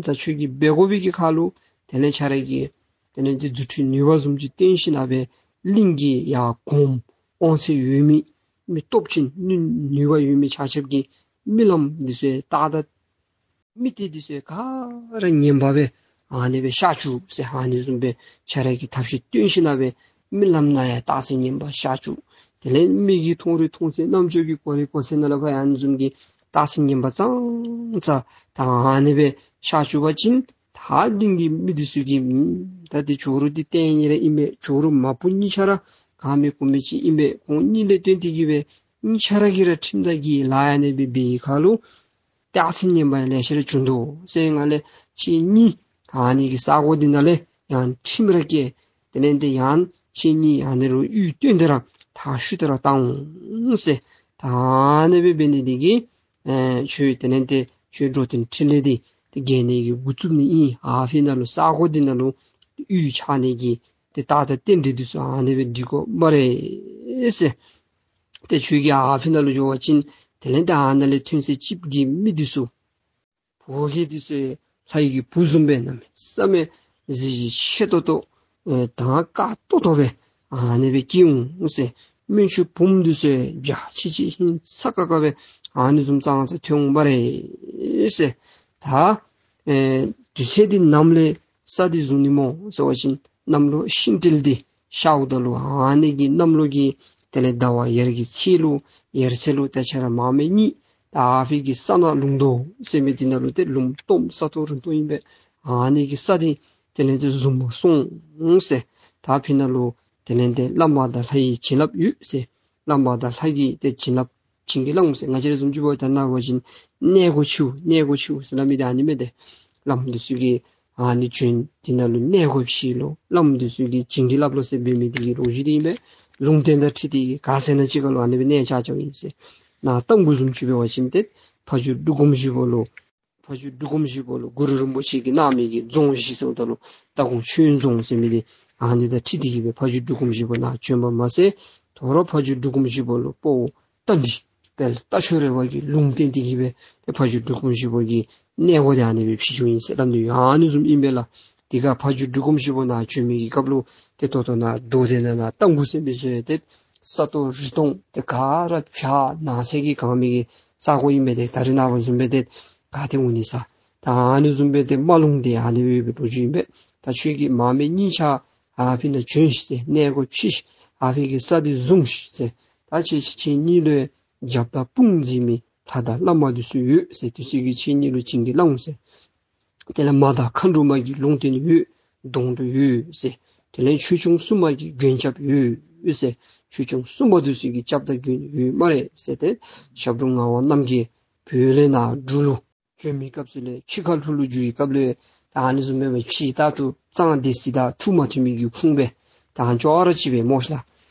ཙང་ཁྱོད་ཀྱིས་འབད་དགོ་པའི་གི་ཁར་ལུ་དེ་ལས་ཁྱོད་ར་གིས་དེ་ལས་དེ་རྫུ་འཕྲུལ་ནུས་པ་བཟུམ་ཅིག་བསྟན་ཞིནམ་ལས་གླིང་གི་ཡ་གོངམ་དབང་ཚད་ཡོད་མི་མི་སྟོབས་ཅན་ནུས་ནུས་པ་ཡོད་མི་ཆ་ཁྱབ་ཀྱིས་རྨི་ལམ་འདི་ཚུ་ཏག་ཏག་རྨི་ལྟས་འདི་ཚུ་ག་ར་ངན་པ་སྦེ་ཨ་ནི་སྦེ་ཤར་བཅུག་ཟེར། ཨ་ནི་བཟུམ་སྦེ་ཁྱོད་ར་གིས་ཐབས་ཤེས་བཏོན་ཞིནམ་ལས་རྨི་ལམ་ནང་ཡང་རྟགས་མཚན་ངན་པ་ཤར་བཅུག་དེ་ལས་མིག་གིས་མཐོང་རུང་མཐོང་ཚད་རྣམ་ཅོག་གིས་གོ་རུང་གོ་ཚད་ནང་ལུ་ཕར་ཡང་ཨ་ནི་བཟུམ་གྱི་རྟགས་མཚན་ངན་པ་ཙང་ཙང་ད་ཨ་ནི་སྦེ་ཤར་བཅུག་པ་ཅིན་ད་གླིང་གི་མི་འདི་ཚུ་གིས་ཨུམ་ད་འདི་ཇོ་རུ་འདི་བསྟན་ནི་ར་ཨིན་པས། ཇོ་རུ་མ་བུ་གཉིས་ཆ་ར་གང་མེད་གོ་མེད་ཅིག་ཨིན་པས། ཁོང་གཉིས་ལས་བརྟེན་ཏེ་གི་སྦེ་གཉིས་ཆ་ར་གིས་ར་ཁྲིམས་དང་འགལ་གྱི་ལཱ་ཡ་ཨ་ནི་སྦེ་འབད་བའི་ཁར་ལུ་རྟགས་མཚན་ངན་པ་ལེ་ཤ་ར་བྱུང་འདུག་ཟེར། ང་ལས་ཁྱེད་གཉིས་ཨ་ནི་གི་ས་གོ་འདི་ནང་ལས་ཡང་ཁྲིམས་ར་བཀལ། དེ་ལས་འདི་ཡང་ཁྱེད་གཉིས་ཨ་ནི་རུ་གཡུལ་བཏོན་ཏེ་ར་མཐར་བཤུད་དེ་ར་བཏང་འོང་ཟེར། ད་ཨ་ནི་སྦེ་འབད་ནི་འདི་གིས་ཨེ་ཁྱོད་དེ་ལས་འདི་ཁྱོད་འགྲོ་དོན་འཕྲིན་ལས་འདི་དེ་རྒྱལ་ནི་གི་འགོ་བཙུགས་ནི་ཨིན། ཨ་ཕི་ནང་ལུ་ས་གོ་འདི་ནང་ལུ་གཡུལ་ཆགས་ནི་གི་དེ་ད་ལྟ་རྟེན་འབྲེལ་འདི་ཚུ་ཨ་ནི་སྦེ་འགྲིག་དགོ་སྨ་རེ་ཟེར། ཏེ་ཁྱོད་ཀྱིས་ཨ་ཕི་ནང་ལུ་འགྱོ་བ་ཅིན་དེ་ལས་ཏེ་ཨ་ནཱ་ལས་ཐོན་ས་ཅིག་གི་མི་འདི་ཚུ་བོ་གི་འདི་ཚུ་ལྷ་ཡི་གི་བུ་བཟུམ་སྦེ་གནམ་མེད་ས་མེད་གཟི་བརྗིད་ཆེ་ཏོག་ཏོ་ཨེ་དང་དཀར་ཏོག་ཏོ་སྦེ་ཨ་ནི་སྦེ་སྐྱེ་འོང་ཟེར། སྨན་ཆུང་བུམོ་འདི་ཚུ་འཇའ་ཆི་ཆི་ཧིང་ས་ཀ་ཀ་སྦེ་ཨ་ནི་བཟུམ་ཙང་ཙང་ཐོན་འོང་སྨ་རེ་ཟེར། ད་ཨེ་དུས་ཚོད་འདི་ནམ་ལས་ས་འདི་བཟུང་ནི་སྨོ་ཟེར་བ་ཅིན་གནམ་ལོ་ཤིང་སྤྲེལ་འདི་ཤརཝ་ད་ལུ་ཨ་ནི་གི་གནམ་ལོ་གི་དེ་ལས་ཟླ་བ་ཡར་གྱི་ཚེས་ལུ་ཡར་ཚེས་ལུ་ད་ཁྱོད་ར་མར་མེ་གཉིས་ད་ཨ་ཕི་གི་ས་ནག་ལུང་རྡོ་ཟེར་མི་འདི་ནང་ལུ་ཏེ་ལུངམ་སྟོངམ་ས་རྡོ་རི་རྡོ་ཨིན་པས། ཨ་ནི་གི་ས་འདི་དེ་ལས་ཏེ་བཟུང་མ་སོང་ཟེར། ད་ཕི་ནང་ལུ་དེ་ལས་ཏེ་བླ་མ་དང་ལྷ་ཡི་བྱིན་རླབས་ཡོད་ཟེར། བླ་མ་དང་ལྷ་གི་ཏེ་བྱིན་རླབས་བྱིན་གྱིས་བརླབས་འོང་ཟེར། ང་བཅས་ར་བཟུམ་ཅིག་འབད་བ་ད་ནཱ་འབད་བ་ཅིན་གནས་སྒོ་ཕྱེཝ་གནས་སྒོ་ཕྱེཝ་ཟེར་སླབ་མི་འདི་ཨ་ནི་མས། ཏེ་བླམ་འདི་ཚུ་གིས་ཨ་ནི་བྱོན་འདི་ནང་ལུ་གནས་སྒོ་ཕྱེ་ལོ། བླམ་འདི་ཚུ་གིས་བྱིན་གྱིས་བརླབས་ལོ་ཟེར་འབད་མི་འདི་གི་ལོ་རྒྱུས་འདི་ཨིན་པས། ལུང་བསྟན་དང་འཁྲིལ་ཏེ་གི་ག་ཟེར་ན་ཅིག་ཁར་ལུ་ཨ་ནི་སྦེ་གནས་ཆགས་ཆགསཔ་ཨིན་ཟེར། ནཱ་རྟ་མགོ་བཟུམ་ཅིག་འབད་བ་ཅིན་ཏེ་ཕ་ཇོ་འབྲུག་སྒོམ་བཞི་པ་ལུ་ཕ་ཇོ་འབྲུག་སྒོམ་བཞི་པ་ལུ་གུ་རུ་རིན་པོ་ཆེ་གི་གནང་མི་གི་རྫོང་བཞི་ཟེརཝ་ད་ལུ་རྟ་གོང་ཆོས་རྫོང་ཟེར་མི་འདི་ཨ་ནི་དང་འཁྲིལ་ཏེ་གི་སྦེ་ཕ་ཇོ་འབྲུག་སྒོམ་བཞི་པ་ནཱ་བྱོན་པ་མ་ཚད་དོ་རུང་ཕ་ཇོ་འབྲུག་སྒོམ་བཞི་པ་ལུ་དཔའ་བོ་རྟ་མགྲིན་དཔལ་རྟ་མཆོག་རོལ་པ་གིས་ལུང་བསྟན་ཏེ་གི་སྦེ་ཏེ་ཕ་ཇོ་འབྲུག་སྒོམ་བཞི་པ་གི་གནས་སྒོ་འདི་ཨ་ནི་སྦེ་ཕྱེ་བཅུག་ཨིན་ཟེར་སླབ་ནི་ཡོད། ཨ་ནི་བཟུམ་ཨིན་པས་ལགས། དེ་ཁར་ཕ་ཇོ་འབྲུག་སྒོམ་བཞི་པ་ནཱ་བྱོན་མི་གི་སྐབས་ལུ་ཏེ་ད་ལྟོ་ནཱ་རྡོ་དེ་ནང་ན་རྟ་མགོ་ཟེར་མི་ཚུ་ཡང་ཏེ་ས་རྡོ་རི་སྟོང་ཏེ་ག་ར་བྱག་ནགས་ཚལ་གྱིས་གང་མི་གི་ས་གོ་ཨིན་པས། ཏེ་ད་རེས་ནངས་པ་བཟུམ་སྦེ་ཏེ་ག་ཏེ་འོང་ནི་ས། ད་ཨ་ནི་བཟུམ་སྦེ་ཏེ་རྨ་ལུང་འདི་ཨ་ནི་སྦེ་ཡོད་པའི་ལོ་རྒྱུས་ཨིན་པས། ད་ཁྱོད་ཀྱིས་མར་མེ་གཉིས་ཆ་ཨ་ཕི་ནང་བྱོན་ཤིག་ཟེར། གནས་སྒོ་ཕྱེ་ཤིག། ཨ་ཕི་གི་ས་འདི་བཟུང་ཤིག་ཟེར། ད་ཁྱེད་ཁྱེད་གཉིས་ལུ་རྒྱབ་དང་དཔུང་མཛད་མི་ལྷ་དང་བླ་མ་འདི་ཚུ་ཡོད་ཟེར། འདི་ཚུ་གིས་ཁྱེད་གཉིས་ལུ་བྱིན་གྱིས་བརླབས་འོང་ཟེར། དེ་ལས་མ་དང་མཁའ་འགྲོ་མ་གི་ལུང་བསྟན་ཡོད། སྡོང་གྲོགས་ཡོད་ཟེར། དེ་ལས་ཆོས་སྐྱོང་སྲུང་མ་གི་མགོན་སྐྱབས་ཡོད་ཟེར། ཆོས་སྐྱོང་སྲུང་མ་འདི་ཚུ་གི་སྐྱབས་དང་མགོན་ཡོད་སྨ་རེ་ཟེར་ཏེ་ཞབས་དྲུང་ངག་དབང་རྣམ་རྒྱལ་བོད་ལས་ནཱ་འབྲུག་ལུ་བྱོན་མི་སྐབས་སུ་ལས་ཕྱི་ཁ་ལྷོ་ལུ་རྒྱུ་བའི་སྐབས་ལུ་ད་ཨ་ནི་བཟུམ་སྦེ་ཕྱི་ལྟར་དུ་གཙང་སྡེ་སྲིད་དང་ཐུགས་མ་མཐུན་མི་གི་ཁུངས་སྦེ་ད་ཅོག་ར་གཅིག་སྦེ་སྨོ་ཤ་ལགས།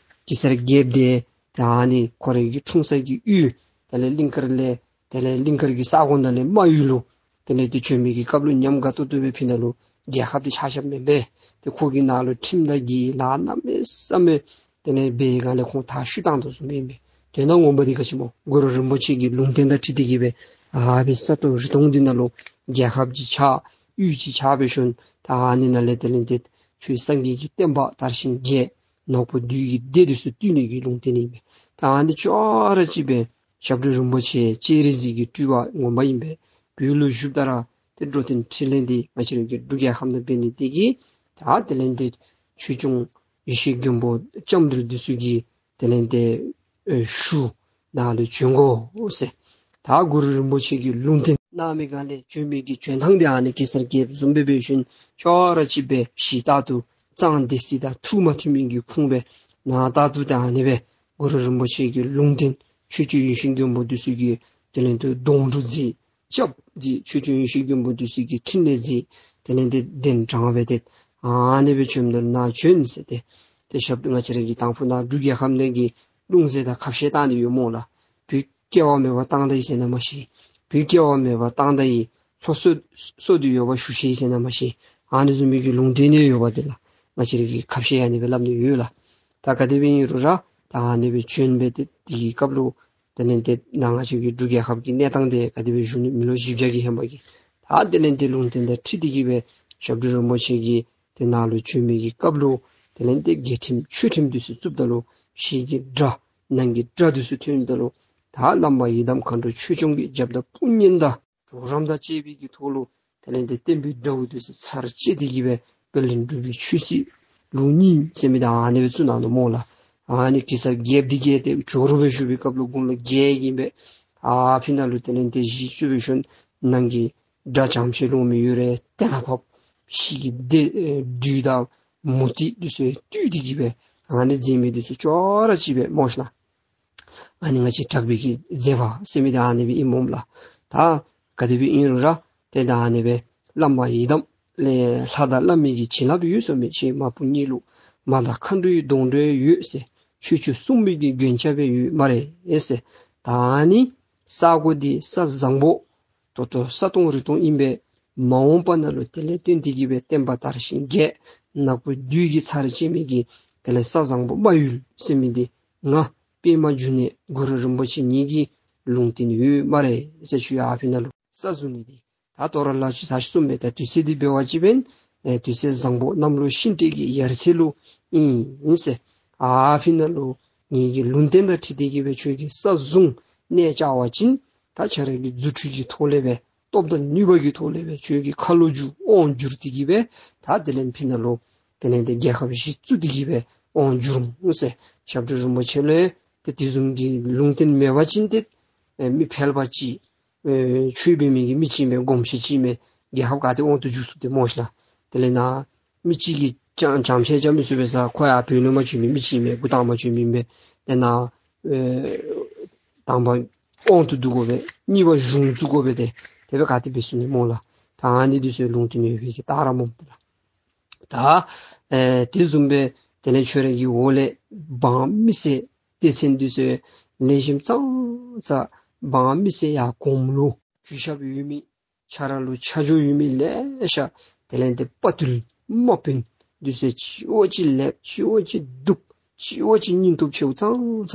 གེ་སར་རྒྱལཔོ་འདི་ད་ཨ་ནི་ཁོ་རའི་གི་འཁྲུངས་ས་གི་ཡུལ་དེ་ལས་གླིང་དཀར་ལས་དེ་ལས་གླིང་དཀར་གྱི་ས་གོ་ནང་ལས་རྨ་ཡུལ་ལུ་དེ་ལས་ཏེ་བྱོན་མི་གི་སྐབས་ལུ་ཉམས་དགའ་ཏོག་ཏོ་སྦེ་ཕི་ནང་ལུ་རྒྱལ་ཁབ་འདི་ཆགས་ཆགསཔ་མེན་པས། ཏེ་ཁོ་གི་ནང་ལུ་ཁྲིམས་དང་འགལ་གྱི་ལཱ་གནམ་མེད་ས་མེད་དེ་ལས་འབད་བའི་སྒང་ལས་ཁོང་མཐར་བཤུད་བཏང་དོ་བཟུམ་ཨིན་པས། དོན་དག་ངོ་མ་འདི་ག་ཅི་སྨོ། གུ་རུ་རིན་པོ་ཆེ་གི་ལུང་བསྟན་དང་འཁྲིལ་ཏེ་གི་སྦེ་ཨ་ཕི་ས་རྡོ་རི་སྟོང་འདི་ནང་ལུ་རྒྱལ་ཁབ་ཅིག་ཆགས་ཡུལ་ཅིག་ཆགས་འབད་ཞིནམ་ད་ཨ་ནི་ནང་ལས་དེ་ལས་ཏེ་ཆོས་སངས་རྒྱས་ཀྱི་བསྟན་པ་དར་ཞིང་རྒྱས། ནག་པོ་བདུད་ཀྱི་སྡེ་འདི་ཚུ་བཏུལ་ནི་གི་ལུང་བསྟན་ཨིན་པས། ད་ཨ་ནི་ཅོག་ར་གཅིག་སྦེ་ཞབས་དྲུང་རིན་པོ་ཆེ་སྤྱན་རས་གཟིགས་ཀྱི་སྤྲུལ་པ་ངོ་མ་ཨིན་པས། བོད་ལུ་བཞུགསཔ་ད་ར་ཏེ་འགྲོ་དོན་འཕྲིན་ལས་འདི་ང་བཅས་ར་གི་འབྲུག་རྒྱལ་ཁབ་ནང་འབད་ནི་དེ་གིས་ད་དེ་ལས་ཏེ་ཆོས་སྐྱོང་ཡེ་ཤེས་མགོན་པོ་ལྕམ་དྲལ་འདི་ཚུ་གིས་དེ་ལས་ཏེ་ཨེ་ཞུ་ནང་ལུ་བྱོན་དགོ་ཟེར། ད་གུ་རུ་རིན་པོ་ཆེ་གི་ལུང་བསྟན་ གནང་མི་ག་ལས་བྱོན་མི་གི་བྱོན་ཐང་དེ་ཨ་ནི་གེ་སར་རྒྱལཔོ་བཟུམ་སྦེ་འབད་ཞིནམ་ཅོག་ར་གཅིག་སྦེ་གཞི་རྟག་ཏུ་གཙང་བདེ་སྲིད་དང་ཐུགས་མ་མཐུན་མི་གི་ཁུངས་སྦེ་ནང་རྟག་ཏུ་དེ་ཨ་ནི་སྦེ་གུ་རུ་རིན་པོ་ཆེ་གི་ལུང་བསྟན་ཆོས་སྐྱོང་ཡེ་ཤེས་མགོན་པོ་འདི་ཚུ་གི་དེ་ལས་དུ་སྡོང་གྲོགས་མཛད། སྐྱབས་མཛད། ཆོས་སྐྱོང་ཡེ་ཤེས་མགོན་པོ་འདི་ཚུ་གི་ཕྲིན་ལས་མཛད། དེ་ལས་དེ་གདན་དྲངས་སྦེ་དེ་ཨ་ནི་སྦེ་བྱོནམ་ད་ནཱ་བྱོན་ཟེར་ཏེ། དེ་ཞབས་ང་བཅས་ར་གི་དང་ཕུ་ནཱ་འབྲུག་རྒྱལ་ཁབ་ནང་གི་ལུང་བསྟན་དང་ཁ་བཤད་བཏང་ནི་ཡོད་སྨོ་ལགས། བོད་སྐྱེ་བ་མེད་པ་བཏང་ད་ཡི་ཟེར་ན་མ་ཤེས། བོད་སྐྱེ་བ་མེད་པ་བཏང་ད་ཡི། ལྷོ་སོ་སོ་དུ་ཡོད་པ་ཞུ་ཤེས་ཟེར་ན་མ་ཤེས། ཨ་ནི་བཟུམ་མའི་གི་ལུང་བསྟན་ནི་ཡོད་པ་དེ་ལགས། ང་བཅས་ར་གི་ཁ་བཤད་ཨ་ནི་སྦེ་སླབ་ནི་ཡོད་ལགས། ད་ག་དེ་སྦེ་ཨིན་རུང་ར་ད་ཨ་ནི་སྦེ་བྱོན་སྦེ་དེ་དེ་གི་སྐབས་ལུ་དེ་ལས་དེ་ནཱ་ང་བཅས་ཀྱི་འབྲུག་རྒྱལ་ཁབ་ཀྱི་གནས་སྟངས་དེ་ག་དེ་སྦེ་བཞུགས་ནི་མི་ལོ་བཞི་བརྒྱ་གི་ཧེ་མ་གི། ད་དེ་ལས་དེ་ལུང་བསྟན་དང་འཁྲིལ་ཏེ་གི་སྦེ་ཞབས་དྲུང་རིན་པོ་ཆེ་གིས་དེ་ནཱ་ལུ་བྱོན་མི་གི་སྐབས་ལུ་དེ་ལས་དེ་རྒྱལ་ཁྲིམས་ཆོས་ཁྲིམས་འདི་ཚུ་བཙུགསཔ་ད་ལུ་ཕྱི་གི་དགྲ་ནང་གི་དགྲ་འདི་ཚུ་ཐོན་ད་ལུ་ད་བླ་མ་ཡི་དམ་མཁའ་འགྲོ་ཆོས་སྐྱོང་གི་རྒྱབ་དང་དཔུང་གཉེན་དང་གྲོགས་རམ་དང་བཅས་པའི་གི་ཐོག་ལུ་དེ་ལས་དེ་བསྟན་པའི་དགྲ་བོ་འདི་ཚུ་ཚར་བཅད་དེ་གི་སྦེ་པད་གླིང་འབྲུག་པའི་ཆོས་སྲིད་ལུགས་གཉིས་ཟེར་མི་དེ་ཨ་ནི་སྦེ་བཙུགས་གནང་ནུག་སྨོ་ལགས། ཨ་ནི་གེ་སར་རྒྱལཔོ་འདི་གིས་དེ་ཇོ་རུ་སྦེ་བཞུགས་པའི་སྐབས་ལུ་དགུང་ལོ་བརྒྱད་ཨིན་པས། ཨ་ཕི་ནང་ལུ་དེ་ལས་དེ་གཞི་བཙུགས་སྦེ་ཞིནམ་ནང་གི་དགྲ་བྱང་ཆེ་ལོང་མི་ཡོད་རེ་གཏན་ལ་ཕབ། ཕྱི་གི་སྡེ་ཨེ་བདུད་དང་མུ་སྟེགས་འདི་ཚུ་བཏུལ་ཏེ་གི་སྦེ་ཨ་ནི་མཛད་མི་འདི་ཚུ་ཅོག་ར་གཅིག་སྦེ་སྨོ་ཤ་ལགས། ཨ་ནི་ང་བཅས་གྲགས་པའི་གི་མཛད་པ་ཟེར་མི་དེ་ཨ་ནི་སྦེ་ཨིན་སྨོ་ལགས། ད་ག་དེ་སྦེ་ཨིན་རུང་ར་དེ་ད་ཨ་ནི་སྦེ་བླ་མ་ཡི་དམ་ལས་ལྷ་དང་བླ་མའི་གི་བྱིན་རླབས་ཡོད་ཟེར་མི་ཅིག་མ་བུ་གཉིས་ལུ་མ་དང་མཁའ་འགྲོའི་སྡོང་གྲོགས་ཡོད་ཟེར། ཆོས་སྐྱོང་སྲུང་མའི་གི་མགོན་སྐྱབས་སྦེ་ཡོད་སྨ་རེ་ཟེར། ད་ཨ་ནི་ས་གོ་འདི་ས་བཟང་པོ་ཏོག་ཏོ་ས་སྟོང་རི་སྟོང་ཨིན་པས། མ་འོངས་པ་ནང་ལུ་དེ་ལས་བརྟེན་ཏེ་གི་སྦེ་བསྟན་པ་དར་ཞིང་རྒྱས། ནག་པོ་བདུད་ཀྱིས་ཚར་བཅད་མི་གི་དེ་ལས་ས་བཟང་པོ་རྨ་ཡུལ་ཟེར་མི་འདི་ང་པདྨ་འབྱུང་གནས་གུ་རུ་རིན་པོ་ཆེ་ངེ་གི་ལུང་བསྟན་ཡོད་སྨ་རེ་ཟེར། ཆུ་ཡ་ཨ་ཕི་ནང་ལུ་ས་བཟུང་ནི་འདི་ད་ཐོ་རངས་ལ་ཆུ་ས་གསུམ་མེད་ད་དུས་ཚོད་འདི་འབད་བ་ཅིན་ཨེ་དུས་ཚོད་བཟང་པོ་གནམ་ལོ་ཤིང་སྤྲེལ་གྱི་ཡར་ཚེས་ལུ་ཨིན་ཟེར། ཨ་ཕི་ནང་ལུ་ངེ་གི་ལུང་བསྟན་དང་འཁྲིལ་ཏེ་གི་སྦེ་ཁྱོད་ཀྱིས་ས་བཟུང་གནས་བཅའ་བ་ཅིན་ད་ཁྱོད་རའི་གི་རྫུ་འཕྲུལ་གྱི་ཐོག་ལས་སྦེ་སྟོབས་དང་ནུས་པ་གི་ཐོག་ལས་སྦེ་ཁྱོད་ཀྱི་ཁ་ལོ་བསྒྱུར་དབང་བསྒྱུར་ཏེ་གི་སྦེ་ད་དེ་ལས་ཕི་ནང་ལུ་དེ་ལས་དེ་རྒྱལ་ཁབ་གཞི་བཙུགས་ཏེ་གི་སྦེ་དབང་བསྒྱུར་འོང་ཟེར། ཞབས་དྲུང་རིན་པོ་ཆེ་ལུ་ཡང་དེ་དེ་བཟུམ་གྱི་ལུང་བསྟན་མེད་པ་ཅིན་ཏེ་ཨེ་མི་ཕལ་པ་ཅིག་ཨེ་ཆོས་འབད་མི་གི་མི་ཅིག་མས། སྒོམ་ཆེན་ཅིག་མས། རྒྱལ་ཁབ་ག་ཏེ་དབང་དུ་འཇུག་ཚུགས་ཏེ་སྨོ་ཤ་ལགས། དེ་ལས་ནཱ་མི་གཅིག་གིས་ཅང་ཅང་བཤད་ཅང་མི་གསུང་བས་ས་ཁོ་ཡང་བོད་ལུ་མ་བྱོན་མི་མི་གཅིག་མས། འགོ་དང་མ་བྱོན་མི་མས། དེ་ནཱ་ཨེ་དང་པ་དབང་དུ་བསྡུ་དགོ་པས། གཉིས་པ་གཞུང་བཙུགས་དགོ་པས། ཏེ་དེ་སྦེ་ག་ཏེ་འབད་ཚུགས་ནི་སྨོ་ལགས། ད་ཨ་ནི་འདི་ཚུ་ལུང་བསྟན་ཡོད་པའི་གི་རྟགས་ར་སྨོ་དེ་ལགས། ད་ཨེ་དེ་བཟུམ་སྦེ་དེ་ལས་ཁྱོད་རའི་གི་འོག་ལས་འབངས་མི་སེར་སྡེ་ཚན་འདི་ཚུ་ལེགས་ཤོམ་ཙང་ཙ་འབངས་མི་སེར་ཡར་གོང་ལུ་གུས་ཞབས་ཡོད་མི་ཆ་ར་ལུ་ཆ་འཇོག་ཡོད་མི་ལེ་ཤ་དེ་ལས་དེ་དཔའ་རྟུལ་དམག་དཔོན་འདི་ཚུ་གཅིག་འོག་གཅིག་ལེགས་གཅིག་འོག་གཅིག་སྡུག་གཅིག་འོག་གཅིག་སྙིང་སྟོབས་ཆེཝ་ཙང་ཙ་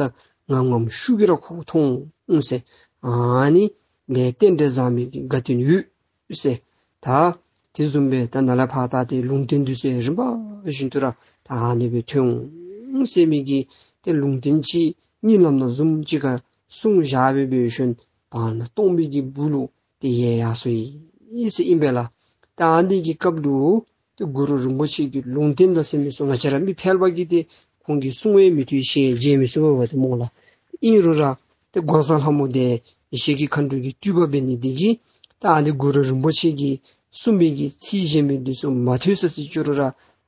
ངམ་ངམ་ཤུགས་ཀྱིས་ར་ཁོ་མཐོང་འོང་ཟེར། ཨ་ནི་ལས་རྟེན་འབྲེལ་བཟང་མི་གི་དགའ་སྟོན་ཡོད་ཟེར། ད་དེ་བཟུམ་སྦེ་ད་ནཱ་ལས་ཕར་ད་དེ་ལུང་བསྟན་འདི་ཚུ་རིམ་པ་བཞིན་དུ་ར་ད་ཨ་ནི་སྦེ་ཐོན་འོང་ཟེར་མི་གི་དེ་ལུང་བསྟན་ཅིག་གཉིད་ལམ་ནང་བཟུམ་ཅིག་ཁར་གསུངས་བཞག་སྦེ་འབད་ཞིནམ་བར་ན་སྟོང་པའི་གི་སྦུག་ལུ་དེ་ཡལ་ཡར་སོ་ཡི་ཟེར་ཨིན་པས་ལགས། ད་ཨ་ནི་གི་སྐབས་ལུ་དེ་གུ་རུ་རིན་པོ་ཆེ་གི་ལུང་བསྟན་དང་ཟེར་མི་ཚུ་ང་བཅས་ར་མི་ཕལ་པ་གིས་དེ་ཁོང་གིས་གསུང་ཡང་མི་ཐོས་ཤེས་བརྗེད་མི་ཚུགས་པས་དེ་སྨོ་ལགས། ཨིན་རུང་ར་དེ་སྒོ་བཟང་ལྷ་མོ་དེ་ཡེ་ཤེས་ཀྱི་མཁའ་འགྲོ་གི་སྤྲུལ་པ་འབད་ནི་དེ་གིས་ད་ཨ་ནི་གུ་རུ་རིན་པོ་ཆེ་གིས་གསུངས་པའི་གི་ཚིག་གཞན་མི་འདི་ཚུ་མ་ཐོས་ས་ཟེར་བཅུག་རུང་ར་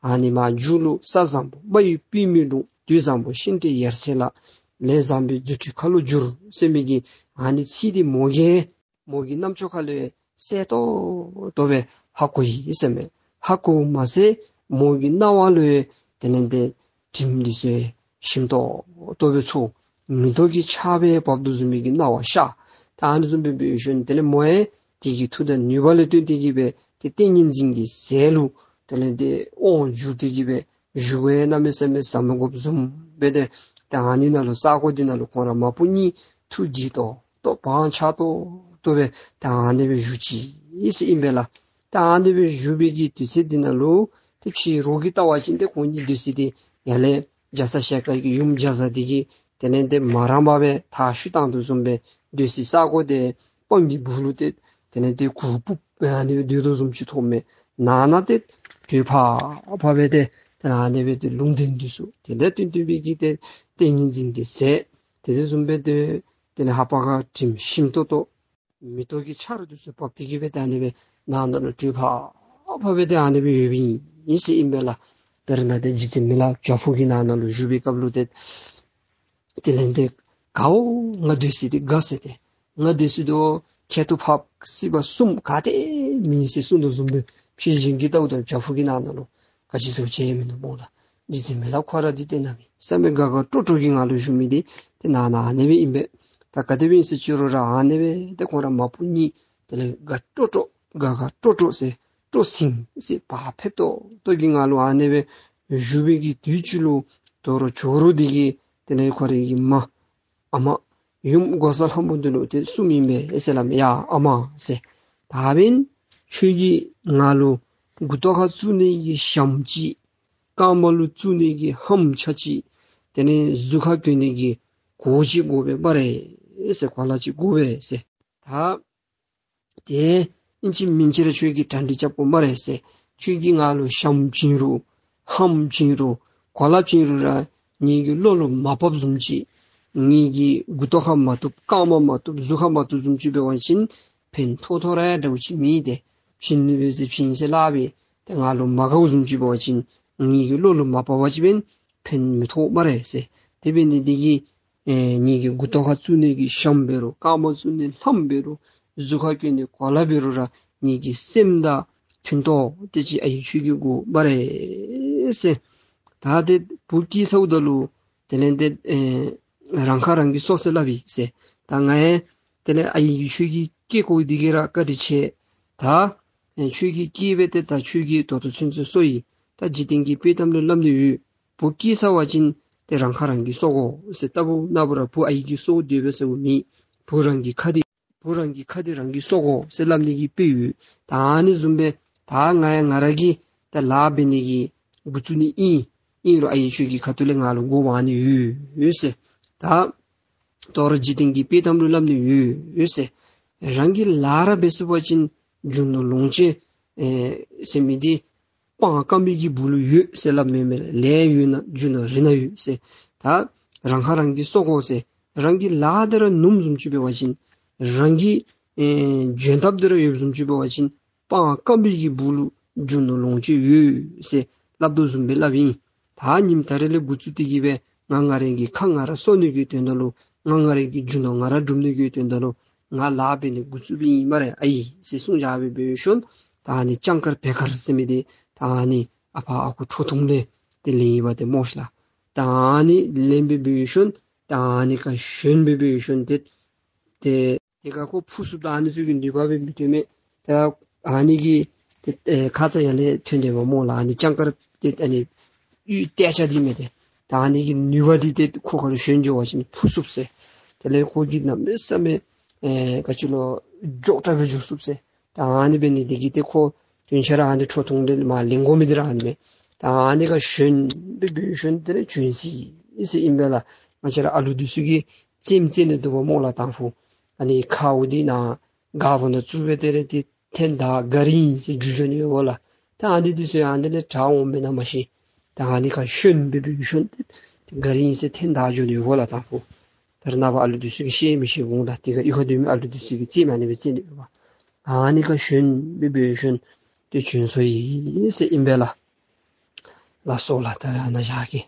ཨ་ནི་མར་མཇུག་ལུ་ས་བཟང་པོ་རྨ་ཡུལ་པདྨའི་ལུང་། དུས་བཟང་པོ་ཤིང་སྤྲེལ་ཡར་ཚེས་ལ། ལས་བཟང་པོའི་རྫུ་འཕྲུལ་ཁ་ལོ་བསྒྱུར་ཟེར་མི་གི་ཨ་ནི་ཚིག་དེ་མོ་གིས་མོ་གི་རྣམ་ཅོ་ཁ་ལུ་གསལ་ཏོག་ཏོ་སྦེ་ཧ་གོ་ཡི་ཟེར་མས། ཧ་གོ་མ་ཚད་མོ་གི་རྣ་བ་ལུ་དེ་ལས་དེ་དྲིམ་འདི་ཚུ་ཞིམ་ཏོག་ཏོ་སྦེ་ཚོར། མེ་ཏོག་གི་ཆར་པ་བབས་དོ་བཟུམ་མའི་གི་སྣང་བ་ཤར། ད་ཨ་ནི་བཟུམ་སྦེ་འབད་ཞིནམ་དེ་ལས་མོ་ཡང་དེ་གི་མཐུ་དང་ནུས་པ་ལས་བརྟེན་ཏེ་གི་སྦེ་དེ་ཏིང་ངེ་འཛིན་གྱི་ཟས་ལུ་དེ་ལས་དེ་དབང་བསྒྱུར་ཏེ་གི་སྦེ་བཞུགས་པའི་གནམ་མེད་ས་མེད་ཟ་མི་དགོཔ་བཟུམ་སྦེ་དེ་ད་ཨ་ནི་ནང་ལུ་ས་གོ་འདི་ནང་ལུ་ཁོང་ར་མ་བུ་གཉིས་ཐུགས་དགྱེས་ཏོག་ཏོ་བག་ཆགས་ཏོག་ཏོ་སྦེ་ད་ཨ་ནི་སྦེ་བཞུགས་ཅི་ཟེར་ཨིན་པས་ལགས། ད་ཨ་ནི་སྦེ་བཞུགས་པའི་གི་དུས་ཚོད་འདི་ནང་ལུ་དེ་ཕྱི་རོལ་གྱི་ལྟ་བ་ཅིན་དེ་ཁོང་གཉིས་སྡོད་ས་དེ་ཡར་ལས་རྒྱ་ཚ་ཞལ་དཀར་གྱི་ཡུམ་རྒྱ་བཟའ་འདི་གིས་དེ་ལས་དེ་མ་རངས་པར་སྦེ་མཐའ་བཤུད་བཏང་དོ་བཟུམ་སྦེ་སྡོད་སའི་ས་གོ་དེ་སྤང་གི་སྦུག་ལུ་དེ་དེ་ལས་དེ་གུར་ཕུབ་སྦེ་ཨ་ནི་སྦེ་སྡོད་དོ་བཟུམ་ཅིག་མཐོང་མས། ནང་ན་དེ་དྲོད་ཕབ་ཕབ་སྦེ་དེ་དེ་ལས་ཨ་ནི་སྦེ་དེ་ལུང་བསྟན་འདི་ཚུ་དེ་ལས་བསྟན་བསྟན་པའི་གི་དེ་ཏིང་ངེ་འཛིན་གྱི་ཟས་དེ་དེ་བཟུམ་སྦེ་དེ་དེ་ལས་ཧ་པ་ག་དྲིམ་ཞིམ་ཏོག་ཏོ་ མེ་ཏོག་གི་ཆར་དུས་སུ་བབས་ཏེ་གི་བས་ད་ནི་བས་ནང་ན་ལ་དྲོད་ཕབ་ཕབ་བས་ད་ནི་བས་ཡོད་པ་ཡིན་ཟེར་ཨིན་པས་ལགས། དཔེར་ན་དེ་རྗེ་བཙུན་མི་ལ་བྱ་ཕོ་གི་ནང་ན་ལ་བཞུགས་པའི་སྐབས་ལུ་དེ། དེ་ལས་འདི་གའོ་ང་སྡོད་སྲིད་དེ་དགའ་ཟེར་ཏེ། ང་སྡོད་སྲིད་དོ་ཁྱད་དུ་འཕགས་སྲིད་པ་གསུམ་ག་དེ་མིན་སྲིད་གསུང་དོ་བཟུམ་དུ་ཕྱི་བཞིན་གྱི་ལྟ་བུ་དང་བྱ་ཕོ་གི་ནང་ན་ལོ་ག་ཅི་ཟེར་བྱས་མི་འདུག་མོ་ལ། རྗེ་བཙུན་མི་ལ་ཁོ་ར་འདི་བལྟས་ན་མི་བསམ་པའི་དགའ་དགའ་སྤྲོ་སྤྲོ་གི་ངང་ལ་བཞུགས་མི་འདི་དེ་ནང་ན་ཨ་ནེ་བས་ཨིན་པས། ད་ག་དེ་བས་ཨིན་ཟེར་ཅི་རུ་ར་ཨ་ནེ་བས་དེ་ཁོ་ར་མ་བུ་གཉིས་དེ་ལས་དགའ་སྤྲོ་སྤྲོ་དགའ་དགའ་སྤྲོ་སྤྲོ་ཟེར། སྤྲོ་ཟིང་ཟིང་བག་ཕེབས་ཏོག་ཏོ་གི་ངང་ལུ་ཨ་ནེ་བས་བཞུགས་པའི་གི་དུས་ཅི་ལུ་དོ་རུང་ཇོ་རུ་འདི་གིས་དེ་ལས་ཁོ་རའི་གི་མ་ཨ་མ་ཡུམ་འགོག་བཟའ་ལྷ་མོ་འདི་ལུ་དེ་གསུངམ་ཨིན་པས་ཨེ་ཟེར་ལབ་མས། ཡ་ཨ་མ་ཟེར། ད་བན་ཁྱོད་ཀྱིས་ང་ལུ་མགུ་ཏོ་ཁར་བཙུགས་ནི་གི་ཞྭམོ་ཅིག་རྐངམ་ལུ་བཙུགས་ནི་གི་ལྷམ་ཆ་ཅིག་དེ་ལས་གཟུགས་ཁར་གྱོན་ནི་གི་གོ་ཅིག་དགོ་པས་སྨ་རེ་ཟེར། གོ་ལ་ཅིག་དགོ་པས་ཟེར། ད་དེ་ཨིན་ཅི་མིན་ཅི་ར་ཁྱོད་ཀྱིས་གྲ་སྒྲིག་རྐྱབ་དགོ་སྨ་རེ་ཟེར། ཁྱོད་ཀྱིས་ང་ལུ་ཞྭམོ་བྱིན་རུང་ལྷམ་བྱིན་རུང་གོ་ལ་བྱིན་རུང་ར་ངེ་གི་བློ་ལུ་མ་བབས་བཟུམ་ཅིག་ངེ་གི་མགུ་ཏོ་ཁར་མ་བཏུབ་རྐངམ་མ་བཏུབ་གཟུགས་ཁར་མ་བཏུབ་བཟུམ་ཅིག་འབད་བ་ཅིན་ཕན་ཐོགས་ཐོགས་ར་ཡ་འདྲཝ་ཅིག་མེད་དེ། བྱིན་ནི་འབད་ཟེར་བྱིན་ཟེར་སླབ་པས་དེ་ང་ལུ་མ་དགའཝ་བཟུམ་ཅིག་འབད་བ་ཅིན་ངེ་གི་བློ་ལུ་མ་བབས་པ་ཅིག་འབདན་ཕན་མི་ཐོགས་སྨ་རེ་ཟེར། དེ་འབད་ནི་འདི་གིས་ཨེ་ངེ་གི་མགུ་ཏོ་ཁར་བཙུགས་ནི་གི་ཞྭམོ་འབད་རུང་རྐངམ་བཙུགས་ནི་ལྷམ་འབད་རུང་གཟུགས་ཁར་གྱོན་ནི་གོ་ལ་འབད་རུང་ར་ངེ་གི་སེམས་དང་མཐུན་ཏོག་ཏོ་ཅིག་ཨའི་ཁྱོད་ཀྱིས་དགོ་སྨ་རེ་ཟེར། ད་དེ་བུ་སྐྱེས་ཚརཝ་ད་ལུ་དེ་ལས་དེ་ཨེ་རང་ཁ་རང་གིས་གསོ་ཟེར་སླབ་ཨིན་ཟེར། ད་ང་ཡང་དེ་ལས་ཨའི་ཁྱོད་ཀྱིས་སྐྱེ་དགོ་འདི་གིས་ར་བཀའ་དྲིན་ཆེ། ད་ཨེ་ཁྱོད་ཀྱིས་སྐྱེས་པས་ཏེ་ད་ཁྱོད་ཀྱིས་ད་ལྟོ་ཚུན་ཚོད་གསོ་ཡི། ད་འཇིག་རྟེན་གྱི་དཔེ་གཏམ་ལུ་སླབ་ནི་ཡོད། བུ་སྐྱེས་ཚར་བ་ཅིན་ཏེ་རང་ཁ་རང་གིས་གསོ་དགོ་ཟེར། ལྟ་བུ་ན་བུ་ར་བུ་ཨའི་གིས་གསོ་སྡོད་པས་ཟེརཝ་མེད། བུ་རང་གི་ཁ་དེ་བུ་རང་གི་ཁ་དེ་རང་གིས་གསོ་དགོ་ཟེར་སླབ་ནི་གི་དཔེ་ཡོད། ད་ཨ་ནི་བཟུམ་སྦེ་ད་ང་ཡང་ང་ར་གིས་ད་ལཱ་འབད་ནི་གི་འགོ་བཙུགས་ནི་ཨིན། ཨིན་རུང་ཨའི་ཁྱོད་ཀྱི་ཁ་ཐུག་ལས་ང་ལུ་དགོཔ་ཨ་ནི་ཡོད་ཡོད་ཟེར། ད་དོ་རུང་འཇིག་རྟེན་གྱི་དཔེ་གཏམ་ལུ་སླབ་ནི་ཡོད་ཡོད་ཟེར། རང་གིས་ལཱ་ར་འབད་ཚུགས་པ་ཅིན་རྒྱུ་ནོར་ལོངས་སྤྱོད་ཨེ་ཟེར་མི་འདི་སྤང་སྐམ་པའི་གི་སྦུག་ལུ་ཡོད་ཟེར་སླབ་མེན་མས། ལས་ཡོད་ན་རྒྱུ་ནོར་རི་ན་ཡོད་ཟེར། ད་རང་ཁ་རང་གིས་གསོ་དགོ་ཟེར། རང་གི་ལཱ་འདི་ར་ནུམ་བཟུམ་ཅིག་འབད་བ་ཅིན་རང་གི་ཨེ་འཇོན་ཐབས་འདི་ར་ཡོདཔ་བཟུམ་ཅིག་འབད་བ་ཅིན་སྤང་སྐམ་པའི་གི་སྦུག་ལུ་རྒྱུ་ནོར་ལོངས་སྤྱོད་ཡོད་ཟེར་སླབ་དོ་བཟུམ་སྦེ་སླབ་ཨིན། ད་ཉིནམ་ད་རེས་ལས་འགོ་བཙུགས་ཏེ་གི་སྦེ་ང་ང་རའི་གི་ཁ་ང་ར་གསོ་ནི་གི་དོན་དག་ལུ་ང་ང་རའི་གི་རྒྱུ་ནོར་ང་ར་སྒྲུབ་ནི་གི་དོན་དག་ལུ་ང་ལཱ་འབད་ནི་འགོ་བཙུགསཔ་ཨིན་སྨ་རེ་ཨའི་ཟེར་གསུངས་བཞག་སྦེ་འབད་ཞིནམ་ད་ཨ་ནི་ལྕང་དཀར་བེ་དཀར་ཟེར་མི་འདི་ད་ཨ་ནི་ཨ་ཕ་ཨ་ཁུ་ཁྲོ་ཐུང་ལས་ཏེ་ལེན་ཡི་བ་ཏེ་སྨོ་ཤ་ལགས། ད་ཨ་ནི་ལེན་སྦེ་འབད་ཞིནམ་ད་ཨ་ནི་ཁར་ཞོན་སྦེ་འབད་ཞིནམ་ཏེ་ཏེ་དེ་ཁར་ཁོ་ཕུར་ཚུགསཔ་ད་ཨ་ནི་ཚུ་གི་ནུས་པ་སྦེ་མི་ཐོན་མས། ད་ཨ་ནི་གི་ཏེ་ཨེ་ཁ་ཙ་ཡར་ལས་ཐོན་ཏེ་འབདཝ་སྨོ་ལགས། ཨ་ནི་ལྕང་དཀར་ཏེ་ཨ་ནི་གཡུས་ཏེ་ཆ་འདི་མས་ཏེ། ད་ཨ་ནི་གི་ནུས་པ་འདི་ཏེ་ཁོ་ཁར་ཞོན་འགྱོ་བ་ཅིན་ཕུར་ཚུགས་ཟེར། དེ་ལས་ཁོ་གིས་གནམ་མེད་ས་མེད་ཨེ་ག་ཅི་ལོ་མགྱོགས་དྲགས་སྦེ་འགྱོ་ཚུགས་ཟེར། ད་ཨ་ནི་འབད་ནི་འདི་གིས་ཏེ་ཁོ་དོན་ཆ་ར་ཨ་ནི་ཁྲོ་ཐུང་ལས་མར་ལེན་དགོ་མི་འདི་ར་ཨ་ནི་མས། ད་ཨ་ནི་ཁར་ཞོན་སྦེ་འབད་ཞིནམ་དེ་ལས་བྱོན་སོ་ཡི་ཟེར་ཨིན་པས་ལགས། ང་བཅས་ར་ཨ་ལུ་འདི་ཚུ་གིས་རྩེདམོ་རྩེ་ནི་འདུག་པ་སྨོ་ལགས། དང་ཕུ་ཨ་ནི་ཁཝ་འདི་ནང་སྒ་བུ་ནང་བཙུགས་སྦེ་དེ་ལས་ཏེ་འཐེན་ད་ག་རི་ཨིན་ཟེར་རྒྱུག་འགྱོ་ནི་ཡོདཔ་ལགས། ད་ཨ་ནི་འདི་ཚུ་ཡང་ཨ་ནི་ལས་དྲག་འོང་མེན་ན་མ་ཤེས། ད་ཨ་ནི་ཁར་ཞོན་སྦེ་འབད་ཞིནམ་ཏེ་ག་རི་ཨིན་ཟེར་འཐེན་ད་འགྱོ་ནི་ཡོདཔ་ལགས། དང་ཕུ་ད་རེས་ནངས་པ་ཨ་ལུ་འདི་ཚུ་གིས་ཤེས་མི་ཤེས་འོང་ལགས། དེ་ཁར་གཡུས་ཁར་སྡོད་མི་ཨ་ལུ་འདི་ཚུ་གིས་རྩེདམོ་ཨ་ནི་སྦེ་རྩེ་ནི་ཡོདཔ། ཨ་ནི་ཁར་ཞོན་སྦེ་འབད་ཞིནམ་ཏེ་བྱོན་སོ་ཡི་ཟེར་ཨིན་པས་ལགས། ལགས་སོ་ལགས། ད་རེས་ཨ་ནཱ་བཞག་གེ།